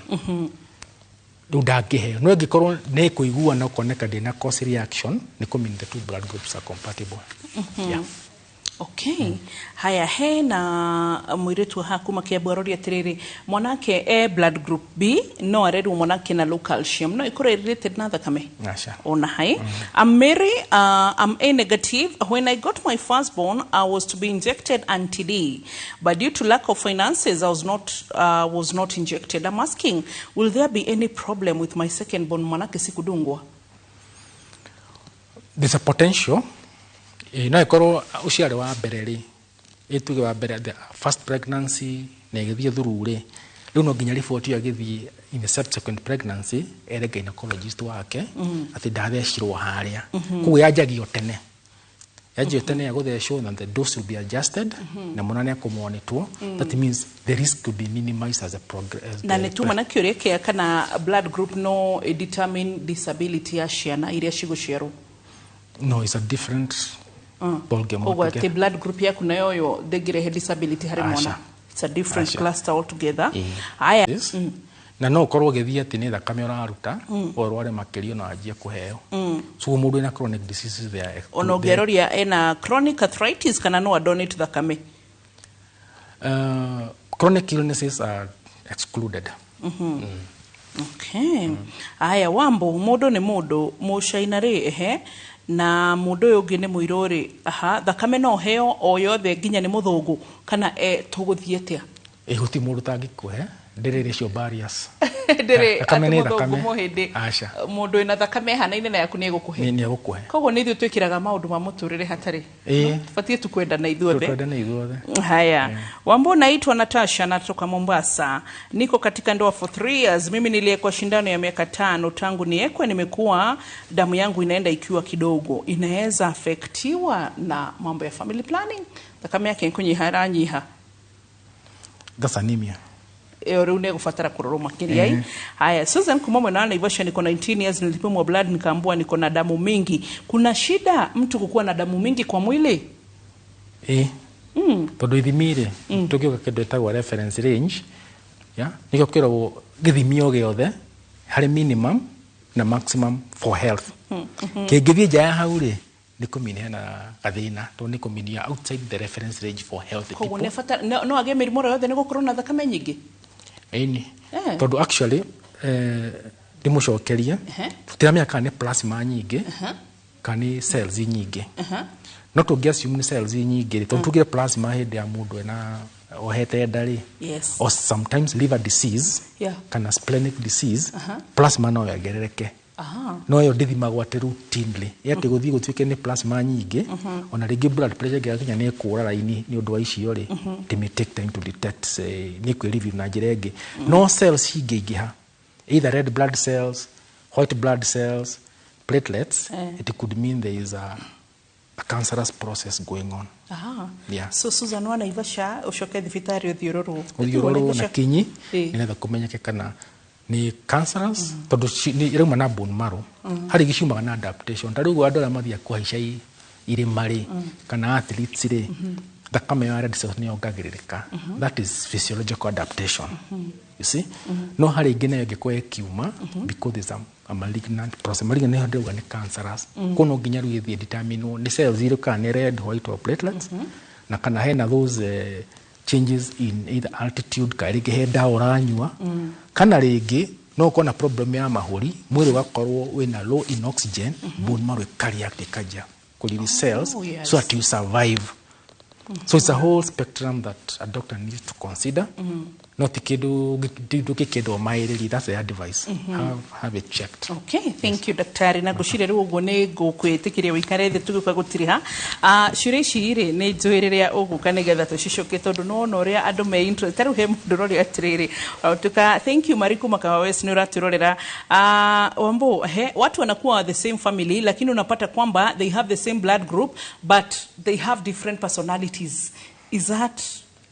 Speaker 2: rĩu ndangĩheo. No ĩngĩkorwo nĩ ĩkũiguana ũkoneka ndĩna cause reaction, nĩ kũ mean the two blood groups are compatible. Yeah.
Speaker 1: Okay. Haya, he na mũirĩtu haha kuma Kiambu aroria atĩrĩrĩ, mwanake e blood group B no arerwo mwanake na low calcium, no ĩkorwo related na thakame?
Speaker 2: Aca.
Speaker 1: Ona hai. I'm Mary, I'm A negative. When I got my firstborn, I was to be injected anti-D, but due to lack of finances, I was not injected. I'm asking, will there be any problem with my second born mwanake sikudungwa?
Speaker 2: There's a potential. No ĩkorwo ũcio arĩ wa mbere rĩ, ĩtuge wa mbere, the first pregnancy, na ĩgĩthiĩ through rĩ, rĩu no nginya riboti ĩyo ĩgĩthiĩ in the subsequent pregnancy ere gynecologist wake atĩ ndathecirwo harĩa. Koguo yanjagio tene. Yanjio tene ya gũthecwo na the dose will be adjusted na mwana nĩ akũmonitwo. That means the risk could be minimized as a progress.
Speaker 1: Na nä tuma na kä å ria kä kana blood group no ĩ determine disability ya ciana iria cigũciarwo?
Speaker 2: No, it's a different ball game
Speaker 1: Koguo atä
Speaker 2: altogether.
Speaker 1: Blood group yaku nayo yo ndĩngĩrehe disability harĩ mwana?
Speaker 2: Aca.
Speaker 1: It's a different
Speaker 2: Aca.
Speaker 1: cluster altogether. Haya.
Speaker 2: Yes. Na no ũkorwo ũgĩthiĩ atĩ nĩ thakame ũraruta, ũrware makĩria na wanjie kũheo. So mũndũ wĩna chronic diseases, they are
Speaker 1: Ona ũngĩaroria ena chronic arthritis, kana no adonate thakame?
Speaker 2: Chronic illnesses are excluded.
Speaker 1: Okay. Aya, Wambo, mũndũ nĩ mũndũ mũcaina rĩ, ehe, na mũndũ ũyũ ũngĩ nĩ mũirũ rĩ, aha, thakame no heo o yothe nginya nĩ mũthũngũ kana e, tũgũthiĩ atĩa?
Speaker 2: Ĩ, gũtirĩ mũndũ ũtangĩkũhe, ndĩrĩ racial barriers.
Speaker 1: Ndĩrĩ
Speaker 2: Thakame
Speaker 1: atĩ
Speaker 2: nĩ
Speaker 1: mũthũngũ,
Speaker 2: thakame.
Speaker 1: mũhĩndĩ,
Speaker 2: Aca.
Speaker 1: mũndũ wĩna thakame ĩhanaine na yaku nĩ egũkũhe.
Speaker 2: Nĩ egũkũhe.
Speaker 1: Koguo nĩ ithuĩ twĩkĩraga maũndũ ma mũtũrĩre hatarĩ tũbatiĩ tu kwendana ithuothe.
Speaker 2: Twendane ithuothe.
Speaker 1: Haya, Wambo, naitwa Natasha, natoka Mombasa. Niko katika ndoa for 3 years. Mimi niliekwa shindano ya miaka 5. Tangu niekwe nimekuwa damu yangu inaenda ikiwa kidogo. Inaweza afektiwa na mambo ya family planning? Thakame yake nkunyiha ĩranyiha.
Speaker 2: That's anemia.
Speaker 1: Ĩyo rĩu nĩ ĩgũbatara kũrorwo makĩria. Haya, Susan kuma mwena wa Naivasha, niko 19 years, nilipimwa blood nikaambiwa niko na damu mingi. Kuna shida mtu kukuwa na damu mingi kwa mwili?
Speaker 2: Ĩ, tondũ ithimi rĩ, tũngĩũka kĩndũ ĩtagwo reference range ya nĩkĩo kĩragwo gĩthimi o gĩothe harĩ minimum na maximum for health. Kĩngĩthiĩ nja ya hau rĩ, nĩ kũmini hena gathĩna, tondũ nĩ kũminia outside the reference range for healthy
Speaker 1: Koguo
Speaker 2: people.
Speaker 1: nĩ bata no agĩe mĩrimũ oro yothe nĩ gũkorwo na thakame nyingĩ?
Speaker 2: Ĩni. Tondũ actually ndĩmũcokerie, tũtiramenya kana nĩ plasma nyingĩ kana nĩ cells nyingĩ. No tũngĩ assume nĩ cells nyingĩ rĩ, tondũ tugire plasma hĩndĩ ya mũndũ ena ohete nda rĩ, or sometimes liver disease kana splenic disease, plasma no yongerereke. No ĩyo ndĩthimagwo atĩ routinely, ĩ atĩ gũthiĩ gũtuĩke nĩ plasma nyingĩ. Ona rĩngĩ blood pressure ĩngĩgakinya nĩ ĩkũra raini nĩ ũndũ wa icio rĩ, it may take time to detect, nĩ kwĩ review na njĩra ĩngĩ. No cells cingĩingĩha, either red blood cells, white blood cells, platelets, it could mean there is a cancerous process going on. Yeah.
Speaker 1: So Susan wa Naivasha, ũcoke thibitarĩ ũthiĩ ũrorwo.
Speaker 2: Ũthiĩ ũrorwo na kinyi nĩgetha kũmenyeke kana nĩ cancerous, tondũ nĩ irauma na bone marrow. Harĩ ingĩ ciumaga na adaptation, ta rĩu andũ arĩa mathiaga kũhaica irĩma rĩ, kana athletes rĩ, thakame ya red cells nĩ yongagĩrĩrĩka. That is physiological adaptation, you see. No harĩ ingĩ nayo ĩngĩkorwo ĩkiuma because there's a malignant process. Malignant nĩho ndĩrauga nĩ cancerous. Koguo no nginya rĩu ĩthiĩ determinwo nĩ cells irĩkũ, kana nĩ red, white or platelets, na kana hena those changes in either altitude, kana rĩngĩ he ndawa ũranyua, kana rĩngĩ no ũkorwo na problem ya mahũri, mwĩrĩ ũgakorwo wĩna low in oxygen, bone marrow ĩkareact, ĩkanjia kũ release cells so that you survive. So it's a whole spectrum that a doctor needs to consider. No ti kĩndũ ndũngĩkĩndwo maĩrĩri. That's the advice: have it checked.
Speaker 1: Okay, thank you, daktari. Na ngwĩciria rĩu ũguo nĩ ngũkwĩtĩkĩria ũikare thĩ tũgĩũka gũtiriha. Ciũria ici rĩ, nĩ njũĩ rĩrĩa ũgũka nĩgetha tũcicokie, tondũ nĩwona ũrĩa andũ me interest. Ta rĩu he mũndũ ũroria atĩrĩrĩ, tuka thank you Mariku Makawa West nĩ ũratwĩrorera. Wambo, he watu wanakuwa the same family, lakini unapata kwamba they have the same blood group but they have different personalities. Is that,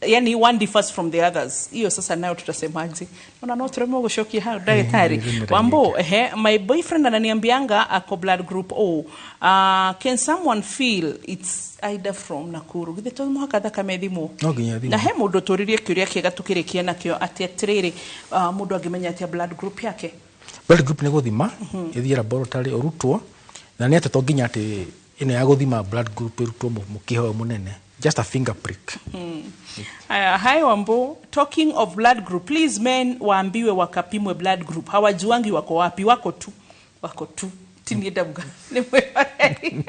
Speaker 1: yani, one differs from the others? Hiyo sasa nayo tutasemaje? Naona no turemwo gũcokia hau, ndagĩtarĩ.
Speaker 2: Eh,
Speaker 1: Wambo, ehe, my boyfriend ananiambianga ako blood group O. Can someone feel? It's Ida from Nakuru. Githĩ to mũhaka thakame thimũ?
Speaker 2: No nginya thimũ.
Speaker 1: Na he mũndũ tũririe kĩũria kĩega tũkĩrĩkia nakĩo atĩ atĩrĩrĩ, mũndũ angĩmenya atĩa blood group yake?
Speaker 2: Blood group nĩ gũthima, ĩthiĩ laboratory ũrutwo, na nĩ atĩ to nginya atĩ ĩno ya gũthima blood group ĩrutwo mũkiha ũyũ mũnene, just a finger prick.
Speaker 1: Hi Wambo, talking of blood group, please men waambiwe wakapimwe blood group. Hawajuangi wako wapi, wako tu. Wako tu. Tinie ndauga. Nĩ mwĩroreri.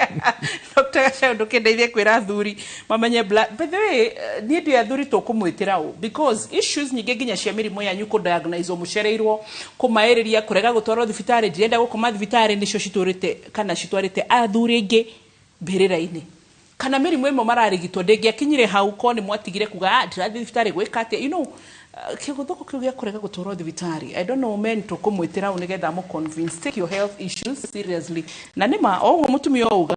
Speaker 1: Dr. Gachau, ndũkĩndeithie kwĩra athuri mamenye blood. By the way, niĩ ndĩ athuri tũkũmwĩtĩra ũ because issues nyingĩ nginya cia mĩrimũ yanyu kũdiagnose mũcereirwo kũmaĩrĩria kũrega gũtwarwo thibitarĩ, ndirenda gũkoma thibitarĩ, nĩcio citũrĩte kana citwarĩte athuri aingĩ mbĩrĩra-inĩ, kana mĩrimũ ĩmwe mararigitwo ndĩngĩakinyire hau ko nĩ mwatigire kuga, "Ah, ndirathiĩ thibitarĩ gwĩka atĩa?" Kĩgũthũkũ kĩu gĩa kũrega gũtwarwo thibitarĩ, I don't know, men tũkũmwĩtĩra ũ nĩgetha mũ convince, take your health issues seriously. Na nĩma o ũguo mũtumia ũuga.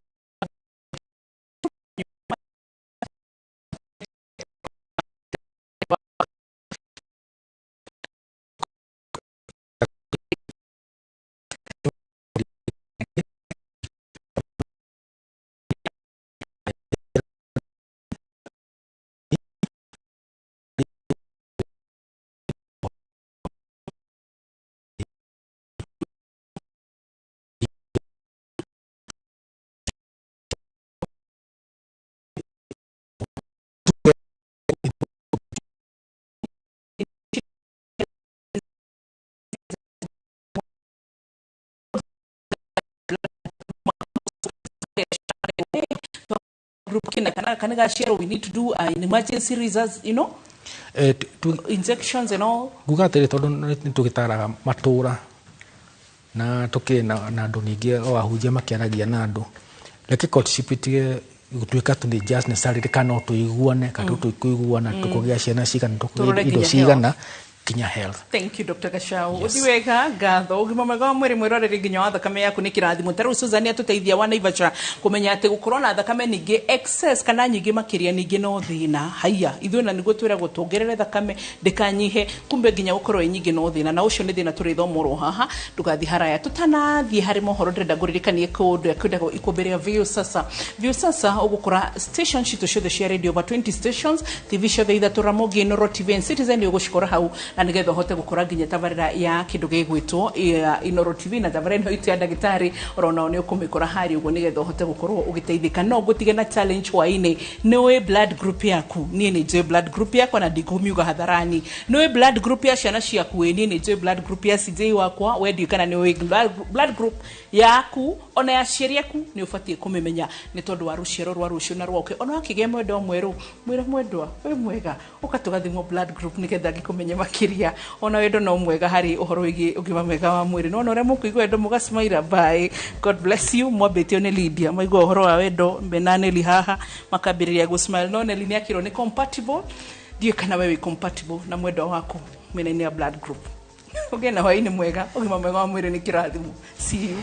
Speaker 1: Group kina kana kana gaciarwo, we need to do an emergency results, injections and all.
Speaker 2: Nguga atĩrĩ, tondũ nĩ tũgĩtaraga matũra na tũkĩrĩ na andũ ningĩ o ahunjia makĩaragia na andũ, reke courtship itige gũtuĩka atĩ nĩ just necessarily kana no tũiguane kana tũikũiguana, tũkũgĩa ciana cigana, tũkũgĩa
Speaker 1: Tũrore
Speaker 2: indo
Speaker 1: nginya
Speaker 2: cigana, nginya health.
Speaker 1: Thank you, Dr. Gachau. Yes. Uthi wega, ngatho. Ũgima mwega wa mwĩrĩ, mwĩroreri, nginya wa thakame yaku nĩ kĩrathimo. Ta rĩu Susan atũteithia wa Naivasha kũmenya atĩ gũkorwo na thakame ningĩ excess kana nyingĩ makĩria ningĩ no thĩna. Haiya, ithuĩ na nĩguo twĩragwo tuongerere thakame ndĩkanyihe, kumbe nginya gũkorwo ĩ nyingĩ no thĩna, na ũcio nĩ thĩna tũrĩthoma oro haha. Ndũgathiĩ haraya. Tũtanathiĩ harĩ mohoro, ndĩrenda ngũririkanie kũndũ kwĩndagwo ikũmbĩ rĩa Viusasa. Viusasa ũgũkora station citũ ciothe cia radio, over 20 stations, TV ciothe ithatũ, Ramogi, Inooro TV and Citizen, nĩ ũgũcikora hau, na nĩgetha ũhote gũkora nginya tabarĩra ya kĩndũ gĩgwĩtwo ya Inooro TV na tabarĩra ĩno itũ ya ndagĩtarĩ oronao nĩ ũkũmĩkora harĩa ũguo, nĩgetha ũhote gũkorwo ũgĩteithĩka. No ngũtige na challenge hwainĩ. Nĩ ũĩ blood group yaku? Niĩ nĩ njũĩ blood group yakwa na ndikũmiuga hadharani. Nĩ ũĩ blood group ya ciana ciaku? Ĩ niĩ nĩ njũĩ blood group ya CJ wakwa. We ndiũĩ kana nĩ ũĩ blood group yaku ona ya aciari aku. Nĩ ũbatiĩ kũmĩmenya nĩ tondũ wa rũciaro rwa rũciũ na rwoke. Ona wakĩgĩa mwendwa mwerũ, mwĩre mwendwa wĩ mwega, ũka tũgathimwo blood group nĩgetha ngĩkũmenye makĩria. Ona wendo no mwega harĩ ũhoro wĩgiĩ ũgima mwega wa mwĩrĩ. Nona ũrĩa mũkũigua wendo mũgacimaira. Bye, God bless you. Mwambĩtio nĩ Lydia, maigua ũhoro wa wendo mena Nelly haha makambĩrĩria gũsmile. No Nelly nĩ akĩrwo nĩ compatible. Ndiũĩ kana we wĩ compatible na mwendwa waku mĩena-inĩ ya blood group. Ũgĩe na hwaĩ-inĩ mwega. Ũgima mwega wa mwĩrĩ nĩ kĩrathimo. See you.